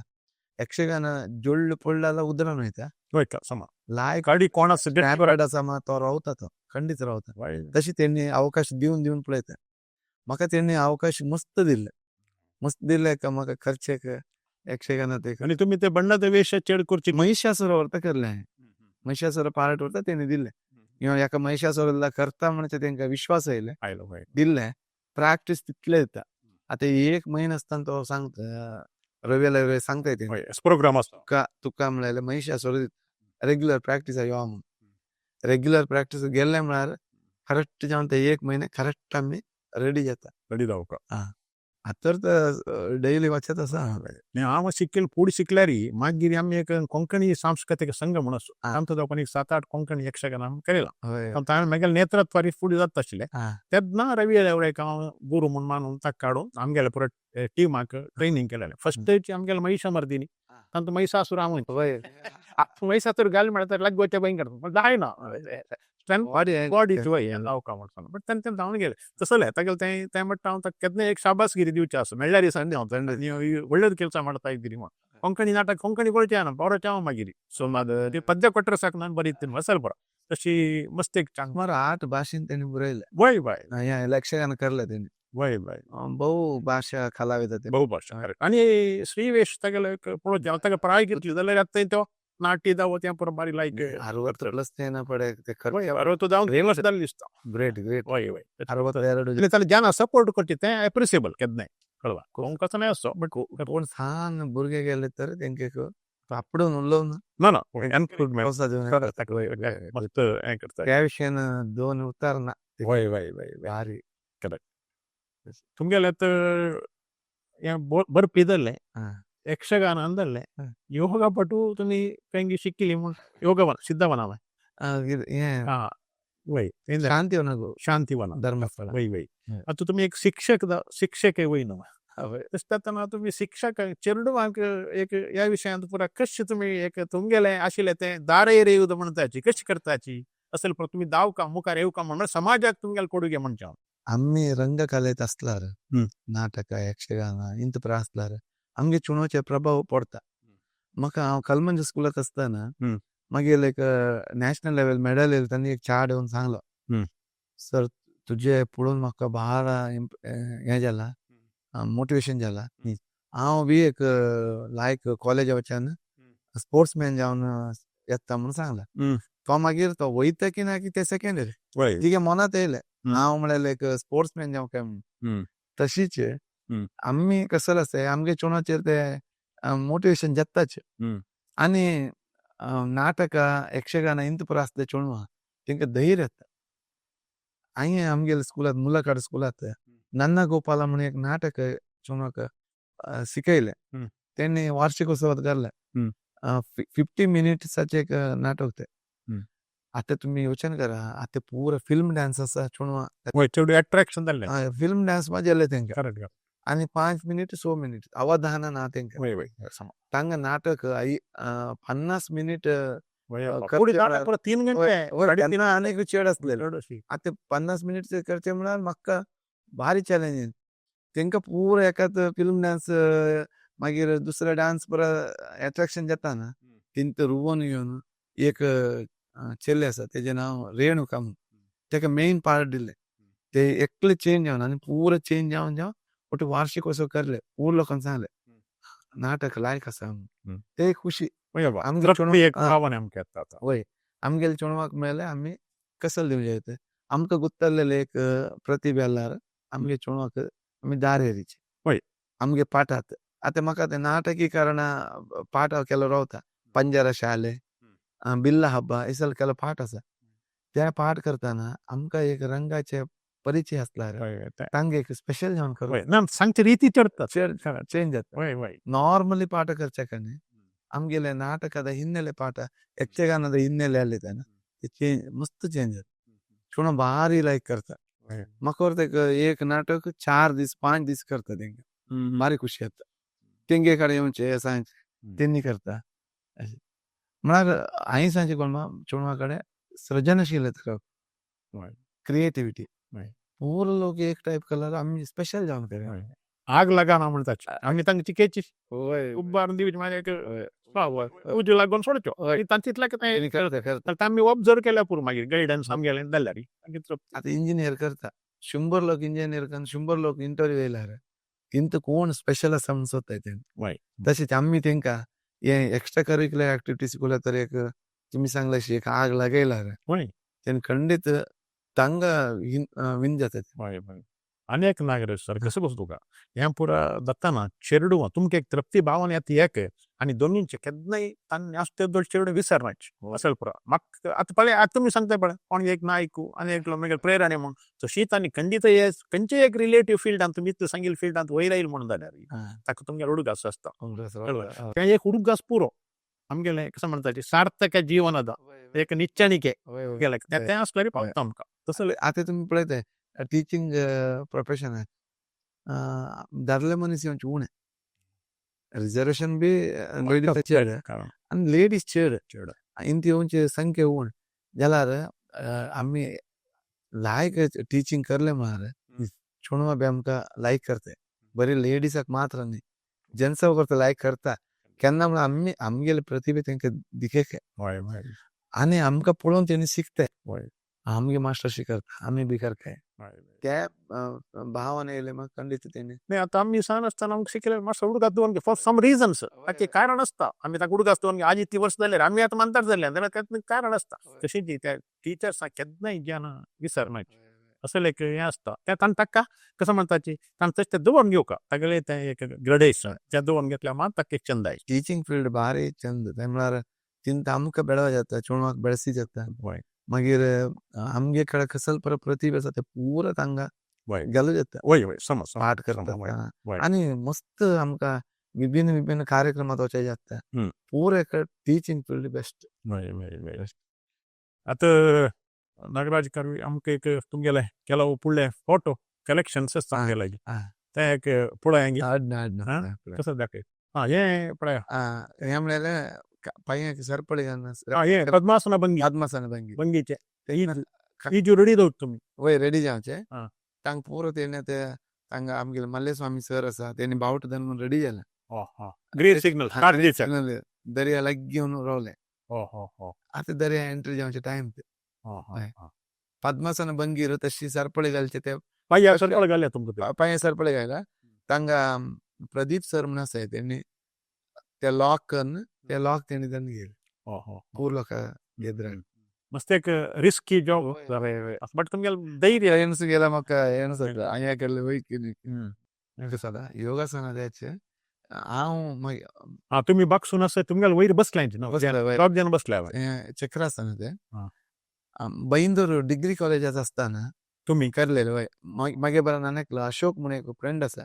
यक्षगान जोडलं पडल्यार उदरान वयता. वयता समा. लायक गाडी कोण आसा तो रावता, तो खंडीत रावता. तशी तेणी अवकाश दिवन दिवन पळयता. म्हाका तेणी अवकाश मस्त दिल्ले, मस्त दिल्ले का म्हाका खर्चेक यक्षगानात एक. आनी तुमी ते बण्णाचे वेश चेड करची महिषासुर व्हरता करले, महिषासुर पार्ट व्हरता तेणी दिल्ले. हेका महिषासुर करता म्हणजे तेंकां विश्वास आयले दिल्ले. प्रॅक्टीस तितले दिता. आतां एक म्हयनो आसतना तो सांगता रवी रवी सांगता ते प्रोग्राम आसता तुका तुका म्हणल्यार महिषासुर रेग्युलर प्रॅक्टीस यो म्हणून. रेग्युलर प्रॅक्टीस गेले म्हळ्यार करेक्ट जावन ते एक म्हयने करेक्ट आमी रेडी जाता. रेडी जावका. आतां तर डेली वचत आसा. हांव शिकेल फुडें शिकल्यार मागीर आमी एक कोंकणी सांस्कृतीक संघ म्हणून आसो आमचो जावपाक एक 7-8 कोंकणी यक्षगान आमी केला. हांवें म्हागेलें नेतृत्वारी फुडें जाता आशिल्लें तेन्ना रवी एलवरेक हांव गुरू म्हूण मानून ताका काडून आमगेले पुरो टिमाक ट्रेनींग केलेलें. फर्स्ट आमगेले महिषामर्दिनी तांतूं महिषासूर हांव महिषासूर घाल म्हळ्यार लागवच्या भयंकर जायना स्ट्रेंथ बॉडी वय लावका म्हणून बट तेन्ना तें धांवन गेले तसलें तागेलें तें तें म्हणटा हांव ताका केन्ना एक शाबासगिरी दिवची आसा मेळ्ळ्यार दिसा हांव ಒಳ್ಳೇದು ಕೆಲಸ ಮಾಡ್ತಾ ಇದ್ದೀರಿ. ಕೊಂಕಣಿ ನಾಟಕ ಕೊಂಕಣಿ ಕೊಳ್ತೆ ಬರೋಚ हांव मागीर सो ते पद्य ಕೊಟ್ಟರೆ ಸಾಕು ನಾನು ಬರೀತೀನಿ ಮಸಾಲ ಬರೋ तशी मस्त एक चांग सुमार 8 भाशेन तेणी बरयलें. वय वय. हें यक्षगान करलें तेणी. वय वय. बहु भाशा कलाविद ते. बहु भाशा आनी श्रीवेश तागेले पळोवचें ताका प्राय कितली जाल्यार आतां तो नाट्य दावो तें पुरो बारी लायक 60 प्लस तेना पडे ते 60 जावन जाल्लें दिसता. Great great. वय वय. 62 ताणें जाना सपोर्ट करचे तें एप्रिसिएबल केन्नाय कळवा कोण कसो नाय असो बट कोण सान भुरगे गेले तर तेंके आपडून उलोवन ना ना मस्त हें करता त्या विशयान दोन उतार ना. वय वय वय. भारी. करेक्ट. तुमगेलें तर हें बरपी जालें यक्षगान जालें योगापटू तुमी खंय शिकिल्ली म्हूण योगवन सिद्धवन हें वय शांतिवन शांतिवन धर्मस्थळ. वय वय. आतां तुमी एक शिक्षक शिक्षक वय न्हू तशें जातना तुमी शिक्षक चेडवांक एक ह्या विशयांत पुरा कशें तुमी एक तुमगेलें आशिल्लें तें दारेर येवं म्हणटाची कशें करताची असेल पुरो तुमी दावका मुखार येवका म्हणून समाजाक तुमगेले कोडुगे म्हणचे हांव. आमी रंगकलेत आसल्यार नाटक यक्षगान इंत पुरा आसल्यार आमगे चुणोचे प्रभाव पडता. म्हाका हांव कलमंज स्कुलांत आसतना मागीर एक नॅशनल लेवल मेडल येयलें तेन्ना एक चार्ट येवन सांगलो सर तुजे पळोवन म्हाका भार हें जाला मोटिवेशन जाला. हांव बी एक लायक कॉलेजा वच्यान स्पोर्ट्समॅन जावन येता म्हणून सांगला. तो मागीर तो वयता की ना की ते सेकेंडरी तिगे मनांत येयलें हांव म्हळ्यार एक स्पोर्ट्समॅन जावं काय म्हणून. तशीच आमी कसं आसता आमगे चेडवाचेर ते मोटिवेशन जाताच. आनी नाटकां यक्षगान इंत पुरो आसता चेडवां तेंकां धैर्य येता. हांवें आमगेल्या स्कुलांत मुलाकाड स्कुलांत नन्ना गोपाला म्हणून एक नाटक चेडवाक शिकयलें. तेणी वार्षिकोत्सवात घातलें. 50 मिनिट्साचें एक नाटक तें. आतां तुमी योचन करा, आतां पुरो फिल्म डांस आसा चेडवां. वय, चेडूं एट्रॅक्शन जाल्लें. फिल्म डांस मजा येयलें तेंकां. करेक्ट. आनी 5 मिनीट, 6 मिनीट अवधान ना तेंकां. वय वय समा. तांकां नाटक 50 मिनीट. वय. करचे पुढे नाटक म्हळ्यार परत 3 घंटे. 3.5 आनीक चेड आसलेले. चड अशी. आतां 50 मिनीट करचे म्हळ्यार म्हाका भारी चॅलेंजींग. तेंकां पुरो एकाच फिल्म डांस, मागीर दुसरो डांस परत एट्रॅक्शन जाता ना. तेंचे रुवोन घेवन एक चेडे आसा, तेजें नांव रेणुका म्हणून, तेका मेन पार्ट दिले. ते एकले चेंज जावन आनी पुरो चेंज जावन जावन ಒಟ್ಟು वार्षिकोत्सव करले. पूर्ण लोकांक सांगले नाटक लायक आसा म्हणून. ते एक खुशी. वय, आमगे तृप्ती एक हा. भावना आमकां येता आतां. वय, आमगेले चेडवाक मेळ्ळें, आमी कसल दिवंक जाय. आमकां गुत्तलेले एक प्रतिभे आसल्यार आमगे चेडवाक आमी दार एरीचे. आमगे पाठात आतां म्हाका ते नाटकी कारणा पाठ केलो रावता. पंजरा शाले, बिल्ला हब्बा, हे सगळे केलो पाठ आसा. ते पाठ करतना आमकां एक रंगाचे परिचय आसल्यार वय वय ते तांगे एक स्पेशल जावन करूं. वय ना, सांगचे रिती चडतात. चेंज जाता. वय वय ನಾರ್ಮಲಿ ಪಾಠ करच्याकने आमगेले ನಾಟಕದ ಹಿನ್ನೆಲೆ ಪಾಠ, ಯಕ್ಷಗಾನದ ಹಿನ್ನೆಲೆ ಅಲ್ಲಿ ಚೇಂಜ್, ಮಸ್ತ್ ಚೇಂज जाता. चेडवां भारी लायक करता. म्हाका वरता एक नाटक 4 दीस, 5 दीस करता. तेंकां भारी खुशी जाता. तेंगे कडेन येवचें सांगचें, तेन्नी करता अशें. म्हळ्यार हांवें सांगचें कोण चेडवां कडेन सृजनशीलता, क्रिएटिविटी. पूर्ण लोक एक टायप केल्यार आमी स्पेशल जावन करया. आग लगाना म्हणटाचे आमी तांकां चिकेची उब्बार दिवची, मागीर एक उजो लागून सोडच्यो. तांचे इतलें तेणी करता करता. तर आमी ऑब्जर्व केल्या पुरो, मागीर गायडन्स आमगेलें जाल्यार मागीर तृप्ती. आतां इंजिनियर करता, 100 लोक इंजिनियर करून 100 लोक इंटरव्यू येयल्यार तिंत कोण स्पेशल आसा म्हणून सोदताय तेणी. तशेंच आमी तेंकां हे एक्स्ट्रा करिक्युलर एक्टिविटीज केल्या तर एक तुमी सांगले अशी एक आग लागयल्यार तेणी खंडीत तांकां विन जाता ते. वय वय अनेक नागराज सर, कसं बस तुका हें पुरा जाताना चेडूं तुमकां एक तृप्ती भावना येता एक, आनी दोनींचे केन्नाय तांणी आसते दोन चेडूं विसरनाच असेल पुरा. म्हाका आतां पळय, आतां तुमी सांगता पळय, कोण एक नायकू आनी एकलो मागीर प्रेरणा म्हूण, तशी तांणी खंडीत हे खंयच्याय एक रिलेटीव फिल्डान तुमी इतलें सांगिल्ले फिल्डांत वयर आयल म्हणून जाल्यार ताका तुमगेलो उडगास आसता. तें एक उडगास पुरो आमगेलें, कसं म्हणटाचे, सार्थक जीवनादा एक निच्चाणिके गेले तें आसल्यार पावता आमकां तसो. आतां तुमी पळयताय, टिचींग प्रोफेशन दादले मनीस येवचे उणें, रिजर्वेशन बी लेडीज चड कारण आनी लेडीज चड. चड. इंत येवचे संख्या उण जाल्यार आमी लायक टिचींग करले म्हळ्यार चेडवां बी आमकां लायक करताय. बरी लेडीसाक मात्र न्ही, जेंट्साक करता, लायक करता. केन्ना म्हळ्यार आमी आमगेले प्रतिभे तेंकां दिखेक वय वय आनी आमकां पळोवन तेणी शिकताय. आमगे मास्टर शिकता, आमी बी करताय. वय त्या भावान येयले म्हाका खंडीत तेणी. नाही, आता आमी सान आसतना आमकां शिकयले मातसो उडगास दवरून, फॉर सम रिजन्स ताचें कारण आसता. आमी ताका उडगास दवरून आज इतली वर्स जाल्यार आमी आतां मानतात जाल्यार तातूंत कारण आसता. तशीच त्या टिचर्सां केन्नाय जेन्ना विसरनात असले एक हें आसता तें तांणी ताका कसं म्हणटाची तांणी तशें तें दवरून घेवका तागेलें तें एक ग्रेडेशन तें दवरून घेतल्यार मात ताका एक चंद आयचे. टीचिंग फील्ड भारी चंद. ते म्हळ्यार तिंत आमकां बेळवा जाता, चेडवांक बेळसी जाता. मागीर आमगे कडेन कसल पर प्रतिभा आसा ते पुरो तांकां गेलो जाता. वय वय समज समज. पाठ करता. वय वय आनी मस्त आमकां विभिन्न विभिन्न कार्यक्रमात वचपाक जाता. पुरो एक टिचींग फील्ड बेस्ट. वय वय वय आतां नागराज कर्वे, आमकां एक तुमगेले ಕೆಲವು फुडले फोटो कलेक्शन्स सांगले ते एक पळोवया. हाड हाड. कसं दाखय, हा, हें पळया. हें म्हणल्यार पांयांक सरपळी घालून. हा, हें पद्मासना भंगी. पद्मासना भंगी. भंगीचे ही जी रेडी दवरता तुमी. वय, रेडी जावचे. तांकां पुरो तेणे ते तांकां आमगेले मल्लेस्वामी सर आसा, तेणी बावटो धरून रेडी जाले. Green signal. दर्या लागीं घेवन रावले. आतां दर्या एंट्री जावचे टायम ते. पद्मासना भंगीर तशी सरपळी घालचे ते. पांया सरपळ घाल्या तुमकां. पांया सरपळी घायला. तांकां प्रदीप सर म्हणून आसाय, तेणी ते लॉक करून ते लॉक तेणी धरून घेयले पूर लोकां घेतले. मस्त एक रिस्की जॉब, बट तुमगेले धैर्य. एणसु गेला म्हाका एणसु हांगा केल्ले वय सदां योगासना द्याचे हांव मागीर. हा, तुमी बागसून आसा, तुमगेले वयर बसल्यान. बसले. जॉब जन बसल्या. चक्रासन ते बैंदूर डिग्री कॉलेजात आसतना तुमी करलेले. वय, मागे बरा नानेकलो अशोक म्हणून एक फ्रेंड आसा.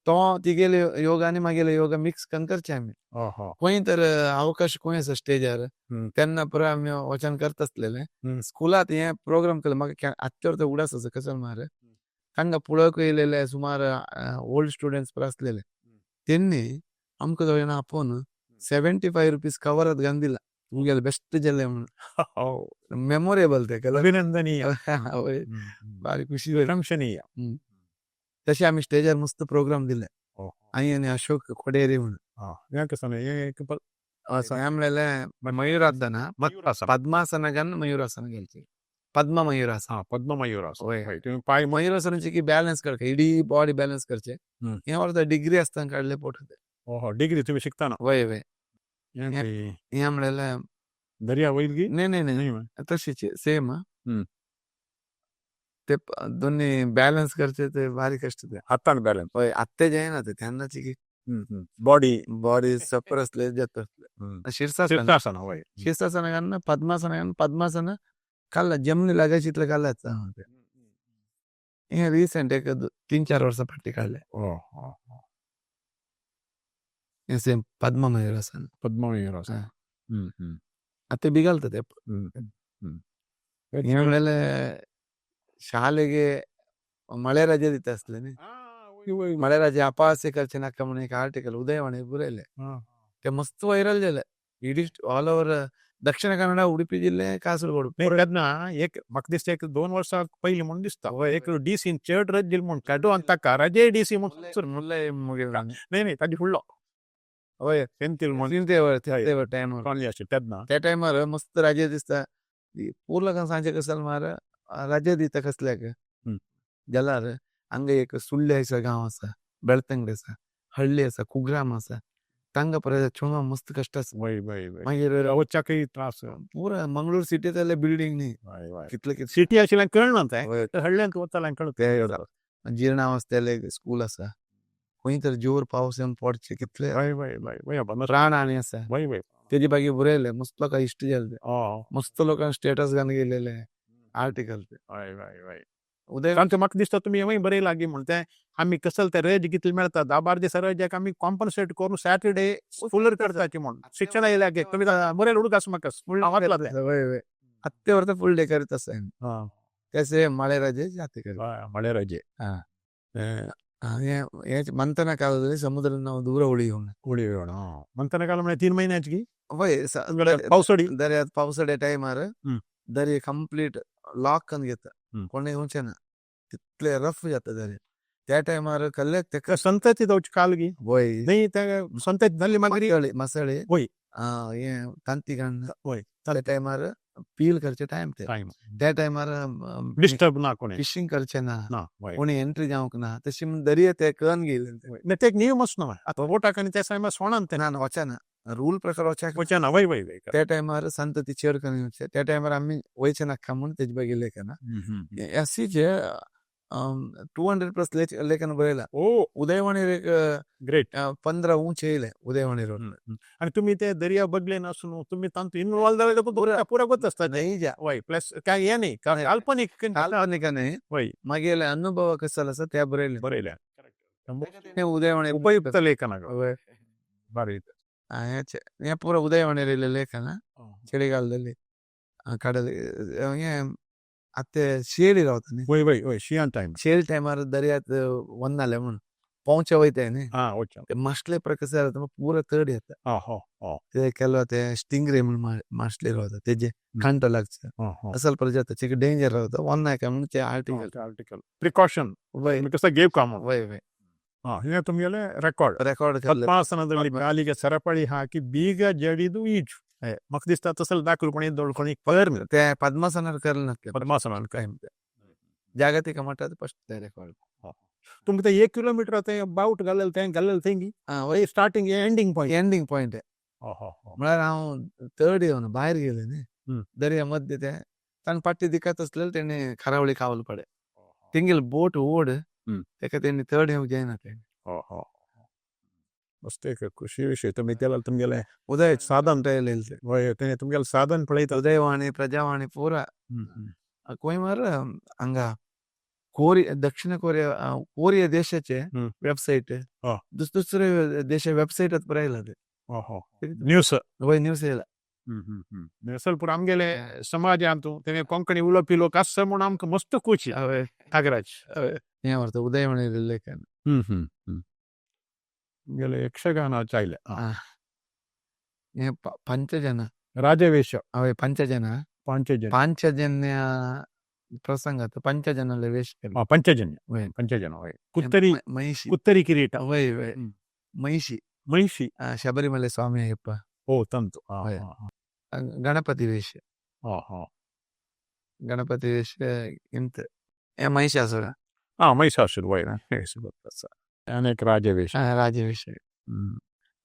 तो तिगेले योगा आनी मागेले योगा मिक्स करून करचे आमी. खंय तर अवकाश खंय आसा स्टेजार तेन्ना पुरा आमी वचन करता आसलेले. स्कुलात हे प्रोग्राम केले म्हाका आत्तेर तर उडास आसा कसो मार तांकां पळोवंक येयलेले सुमार ओल्ड स्टुडंट्स पुरा आसलेले. तेन्नी आमकां दोगांय आपोवन 75 रुपीज कवरात घालून दिला, तुमगेले बेस्ट जाले म्हणून. मेमोरेबल ते. अभिनंदनीय. हय, बारीक खुशी जाली. प्रशंसनीय. तशें आमी स्टेजार मस्त प्रोग्राम दिले. हांवें आनी अशोक कोडेरी म्हणून. हें कसो हें एक हें म्हणलें मयुरासना, पद्मासना, मयुरासन घालचे, पद्म मयुरासन. हा, पद्म मयुरासन. हय. तुम्ही पाय मयुरासनाचे की बॅलन्स करचे, इडी बॉडी बॅलन्स करचे. हें अर्द डिग्री आसतना काडले फोटो ते. ओहो, डिग्री तुम्ही शिकताना? वय वय. हें हें म्हणलें दर्या वयल की नाही नाही नाही, तशीच सेम. ते दोन्ही बॅलन्स करचे ते भारी कष्ट ते. हातान बॅलन्स. हय, आत्ते जायना ते तेन्नाची की बॉडी बॉडी सफर असले जाता असले. शीर्षासन. शीर्षासन, हय. शीर्षासन घालून पद्मासन घालून, पद्मासन खाल्ला जमनी लागायची इतलें खाल्लाच. हे रिसेंट एक 3-4 वर्सां फाटी काडले. हे सेम पद्म मयुरासन. पद्म मयुरासन. आतां बिगलता ते. हे म्हणलें शालेಗೆ मळे रजे दिता आसले न्ही, मळे रजे अपासे करचे नाका म्हणून एक आर्टिकल उदयवाणी बरयलें. ते मस्त व्हायरल जाले इडी ऑल ओवर दक्षिण कन्नडा, उडुपी जिल्ले, कासरगोड. तेन्ना एक म्हाका दिसता एक 2 वर्सां पयलीं म्हूण दिसता, एक डीसीन चड रज दिली म्हूण काडू आनी ताका रजे डीसी म्हूण. मुल्ले मुगेल. न्ही न्ही, ताजे फुडलो. हय. सेंथील म्हूण. टायमार. कॉलनी आशिल्ली तेन्ना. त्या टायमार मस्त राजे दिसता पूर लोकांक सांगचें कसल मार रजा दिता कसल्याक जाल्यार हांगा एक सुर्ले आसा गांव आसा, बेळतंगडी आसा, हळ्ळी आसा, कुग्राम आसा, तांकां परत चेडवां मस्त कश्ट आसा. वय वय वय. मागीर वच्चाकय त्रास. पुरा मंगळूर सिटींतले बिल्डींग न्ही. वय वय. कितले कितले सिटी आशिल्ल्यान कळना तें, हळ्ळ्यांत वताल्यान कळटा. ते जीर्णावस्थेले स्कूल आसा, खंय तर जोर पावस येवन पडचे कितले. वय वय वय वय. रान आनी आसा. वय वय. तेजे बागी बरयले मस्त लोकांक इश्ट जाले, मस्त लोकांक स्टेटस घालून गेलेले आर्टिकल ते. वय वय वय. उदय तांचे म्हाका दिसता तुमी हेंवूय बरयलां गी म्हूण तें आमी कसल ते रज कितले मेळटा 10-12 दिसा रजाक आमी कॉम्पन्सेट करून सॅटर्डे फुलर करताची म्हूण शिक्षण येयल्या तुमी बरयलें उडकास म्हाका हांव वाचलां तें. वय वय, आत्ते वर्सा फुल डे करीत आसा. तेसे मळे रजे जाते करीत. मळे रजे. हें मंथन कालದಲ್ಲಿ समुद्र ನಾವು ದೂರ ಉಳಿಯೋಣ. ಉಳಿಯೋಣ. ಮಂಥನ ಕಾಲ म्हळ्यार 3 महिन्याची की? वय. पावसाळी. दर्यात पावसाळे टायमार दर्या कंप्लीट लॉक करून घेता, कोण येवचें ना, तितले रफ जाता दर्या त्या टायमार कल्ल्याक तेका. संतती जावची काल गी? वय. न्ही, ते संतती जाल्ली मागीर. मसळे. वय. हें तांती काडून. वय. त्या टायमार पील करचे टायम ते. टायम. त्या टायमार डिस्टर्ब ना कोणी. फिशींग करचे ना. ना, वय. कोणी एंट्री जावंक ना तशी म्हूण दर्या ते करून गेले. नाही, ते एक नियमच ना आतां बोटाक आनी त्या टायमार सोणान ते. ना ना, वचना रूल प्रकार वचाक. वचना, वय वय वय. त्या टायमार संतती चड करून येवचे त्या टायमार आमी वयचे नाका म्हूण तेजे bagay लेखन एसीचे 200+ लेखन बरयला. उदयवाणीर एक ग्रेट. 15 उंच येयले उदयवाणीर. आणि तुम्ही ते दर्या बगले नासून तुम्ही तांतू इन्वॉल्व जाले पुरा पुरा गोत आसता. नाही जा. वय, प्लस काय हें न्ही काल्पनीक. काल्पनीक न्ही. वय. मागेले अनुभव कसो आसा त्या बरयले. बरयल्या. उदयवाणी उपयुक्त लेखन. वय. बरें. हें पुरा उदयवाणीर येयलें लेखन ಚಳಿಗಾಲದಲ್ಲಿ ಕಡಲ ಅತ್ತೆ ಶೇಡಿ ರಾವತ न्ही. वय वय वय, शियान टायम. शेल टायमार दर्यात वन्नाले म्हूण पोंवचे वयताय न्ही, हा, वचना. ते मासले प्रकार जाता, पुरा तड येता. हा हो हो. ते केलो ते स्टिंगरे म्हूण मासले रावता, तेजे कांटो लागचे असल पर जाता, चिक डेंजर रावता वन्नाय म्हणून ते आर्टिकल. Article precaution. वय. कसं गेव काम. वय वय. हे तुमगेले ರೆಕಾರ್ಡ್. ರೆಕಾರ್ಡ್. ಪದ್ಮಾಸನದಲ್ಲಿ ಕಾಲಿಗೆ ಸರಪಳಿ ಹಾಕಿ ಬೀಗ ಜಡಿದು ಈಜು. म्हाका दिसता तसं दाखल कोणी दोळ कोणी पगार मिळत. ते पद्मासनार करले नासले. पद्मासनार. जागतिक मट्टात फस्ट ते रेकॉर्ड. तुमकां ते 1 किलोमीटर ते बावट घालेल तें घालेल थंय starting ending point. Ending point म्हळ्यार हांव थर्ड येवन भायर गेले न्ही दर्या मध्य, ते ताणें पाटी दिकत आसलेले तेणे खारावळी कावल पडे तेंगेले बोट ओड तेका तेणी थर्ड येवंक जायना तेणे. मस्त एक खुशी विशय तुमी केला तुमगेलें उदय साधन. येयलें. वय, तेणे तुमगेलें साधन पळयता. उदयवाणी प्रजावाणी पुरा कोयमार हांगा कोरिया, दक्षिण कोरिया, कोरिया देशाचे वेबसाईट, दुसरे देशा वेबसाईटात बरयला ते. न्यूज. वय, न्यूज येयला. असल पूण आमगेले समाजांत तेणे कोंकणी उलोवपी लोक आसता म्हूण आमकां मस्त खुशी. नागराज. हें व्हरता उदयमणी लेखन. आमगेले यक्षगानाचे आयले. हें पंचजन. राजवेश. हय, पंचजन. पांचजन्य. पांचजन्य प्रसंगात पंचजनाले वेश केले. पंचजन्य. वय. पंचजन, वय. कुत्तरी. महिषी. कुत्तरी किरीट. वय वय. महिषी. महिषी. शबरीमले स्वामी अय्यप्पा. ओ ತಂತು. वय. गणपती वेश. हा हा गणपती वेश इंत हे महिषासुर. हा, महिषासुर, वय. अनेक राजवेश. राजवेश.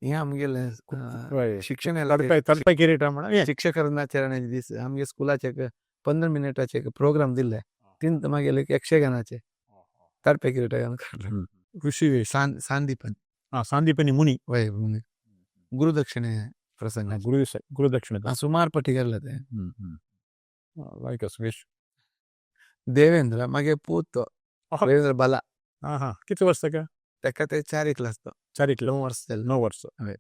हे आमगेले शिक्षण. तडपे तडपे किरीट म्हणा. शिक्षकरणाचरणाचे दीस आमगे स्कुलाचे 15 मिनिटाचे एक प्रोग्राम दिल्ले, तिंत मागीर यक्षगानाचे तडपे किरीट. ऋषी वेश. सांदीपन. हा, सांदीपनी मुनी. वय, गुरुदक्षिणे प्रसंग. गुरु गुरुदक्षिणे. सुमार पटी केल्ले ते. लायक वेश. देवेंद्र मागे पूत. देवेंद्र बला. हा हा किती वर्ष का? तेका ते चार क्लास तो. चार क्लास. 9 वर्ष जाले. 9 वर्ष. हय.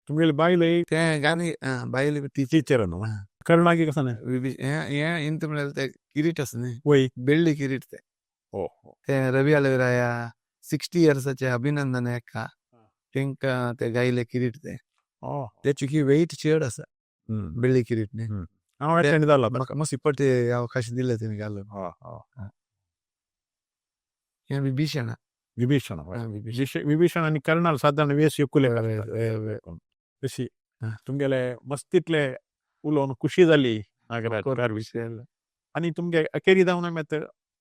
तुमगेले बायल? ते गाणी बायल टीचर. टीचर न्हू. कर्णागी कसं नाही? हे इंत म्हळ्यार ते किरीट आसा न्ही. बेळ्ळी किरीट ते. ते रवी आलविराया 60 इयर्साचे अभिनंदन एका तेंका ते गायले किरीट ते. ते वेट चड आसा बेळ्ळी किरीट न्ही. हांव अटेंड जालो. म्हाका मस्त इपट अवकाश दिले तेणी घालून. हे विभीषण. विभीषण. विभीषण. विभीषण आनी कर्णाल साधारण वेस एकूले. तशी तुमगेले मस्तीतले उलोवन खुशी जाली नागराज. आनी तुमगे अखेरी जावन आमी आतां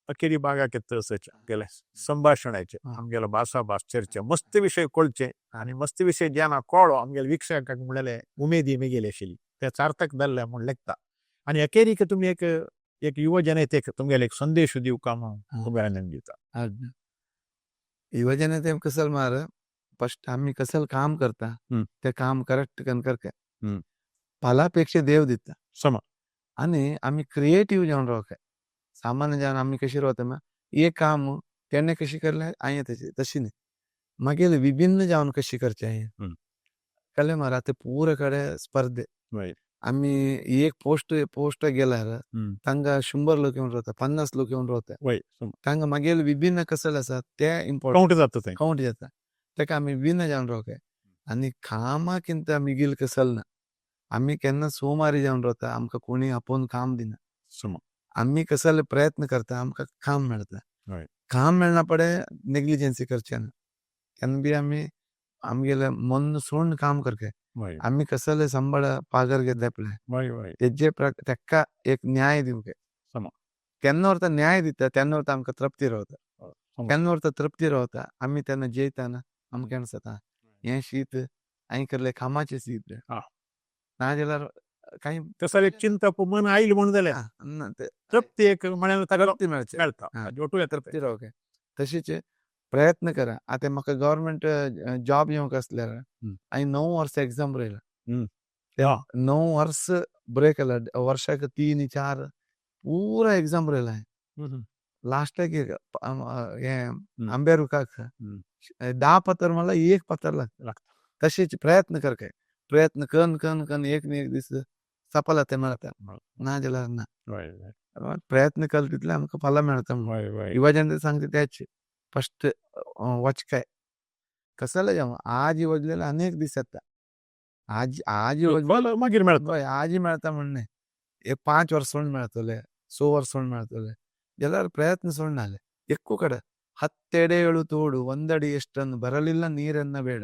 अखेरी भागाक येता. तसोच आमगेले संभाशणाचे, आमगेलो भासाभास, चर्चा मस्त विशय कळचे आनी मस्त विशय जेन्ना कळ्ळो आमगेले वीक्षकांक म्हणलेले उमेदी मेगेली आशिल्ली ते सार्थक जाल्ले म्हूण लेखता. आनी अखेरीक तुमी एक एक युव जनतेक तुमगेले एक संदेश दिवका म्हूण तुमगेले दिता. युवजनते कसल मार, फस्ट आमी कसल काम करता ते काम करेक्ट कन करके फलापेक्षा देव दिता. समा. आनी आमी क्रिएटीव जावन रावका. सामान्य जावन आमी कशी रावता मा एक काम तेणे कशी करले हांवें तशी तशी न्ही, मागीर विभिन्न जावन कशी करचें हांवें कळ्ळें मरे. आतां पुरो कडेन स्पर्धे. आमी एक पोस्ट पोस्ट गेल्यार तांकां 100 लोक येवन रावता, 50 लोक येवन रावता. तांकां मागीर विभिन्न कसल आसा ते इम्पॉर्टंट. कावंट जाता थंय. कावंट जाता. ताका आमी विभिन्न जावन रावका आनी कामाक आमी कसल ना. आमी केन्ना सोमारी जावन रावता, आमकां कोणी आपोवन काम दिना. आमी कसले प्रयत्न करता, आमकां काम मेळटा. काम मेळना पडे नेग्लिजन्सी करचें ना केन्ना बी. आमी आमगेले मन सोडून काम करके. आमी कसले संबळ पागर घेतले पळय वय वय तेजे तेका एक न्याय दिवंक. केन्ना व्हरता न्याय दिता तेन्ना व्हरता आमकां तृप्ती रावता. केन्ना व्हरता तृप्ती रावता आमी तेन्ना जेयताना आमकां केन्ना दिसता हें शीत हांवें केल्लें कामाचें शीत. नाजाल्यार कांय तसो एक चिंतप मन आयल म्हूण जालें. ना ते तृप्ती एक म्हळ्यार ताका तृप्ती मेळचे. मेळटा. जोटू येता. तृप्ती रावके. तशीच प्रयत्न करा. आतां म्हाका गव्हर्मेंट जॉब येवंक आसल्यार हांवें 9 वर्सां एग्जाम बरयला. 9 वर्स ब्रेक केला, वर्साक 3 4 पुरा एग्जाम बरयला हांवें. लास्टाक एक हें आंब्या रुखाक 10 पत्र म्हणल्यार एक पत्र लागता. लागता. तशेंच प्रयत्न कर काय, प्रयत्न कन कन कन एक न्ही एक दीस सफलता मेळटा, ना जाल्यार ना. वय वय प्रयत्न केले तितलें आमकां फलां मेळटा म्हणून. वय वय युवा जनते सांगता तेच, फस्ट वचकाय कसले जावं आज वजलेले अनेक दीस येता. आज आज फल मागीर मेळटा. हय, आज मेळटा म्हण न्ही, एक 5 वर्स सोडून मेळटले, 6 वर्स सोडून मेळटले जाल्यार प्रयत्न सोडनाले. ఎక్కుವ ಕಡೆ ಹತ್ತೆಡೆಯಳು ತೋಡು ಒಂದಡಿ ಎಷ್ಟನ್ನು ಬರಲಿಲ್ಲ ನೀರನ್ನ ಬೇಡ,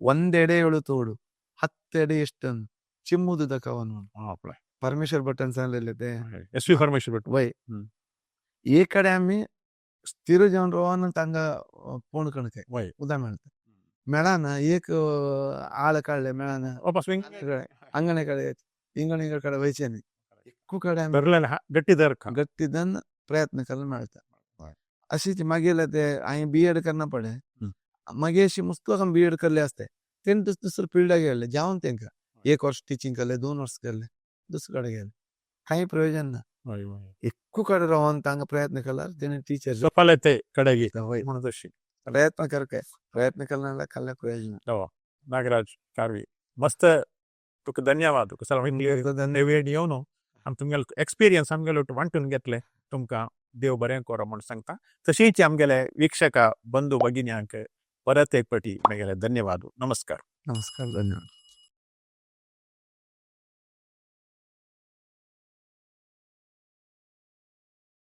ಒಂದೆಡೆಯಳು ತೋಡು ಹತ್ತೆಡೆ ಎಷ್ಟನ್ನು ಚಿಮ್ಮುದು ದಕವನು. पळय. परमेश्वर भट्टान सांगलेले ते. एस वी परमेश्वर भट. वय. एक कडेन आमी स्थिर जावन रावन तांकां फोन कणके उदक मेळटा मेळना, एक आळ काडले मेळना. वापस अंगणे कಡೆ इंगण कಡೆ वयचें न्ही, ఎక్కువ कडेन आमी धरलेले गट्टी धर. गट्टी धरून प्रयत्न करून मेळटा. अशीच मागीर ते हांवें बी एड करना पडलें. मागीर अशी मस्त लोकांक बी एड केल्ले आसता तेणें दुसरे फिल्डाक गेले जावन तांकां एक वर्स टिचींग केलें, 2 वर्स केलें, दुसरे कडेन गेले, कांय प्रयोजन ना. एक्कू कडेन रावन तांकां प्रयत्न केल्यार तेणी टिचर सफलते कडेगी हय. म्हणून तशी. प्रयत्न करके, प्रयत्न केला जाल्यार प्रयोजन. नागराज कार्वी, मस्त, तुका धन्यवाद. तुका सगळं वेळ येवन आनी तुमगेलो एक्सपिरियन्स आमगेलो वांटून घेतले. तुमकां देव बरें करो म्हूण सांगता. तशीच आमगेले वीक्षक बंधू भगिन्यांक परत एक पाटी म्हगेले धन्यवाद. नमस्कार. नमस्कार, धन्यवाद.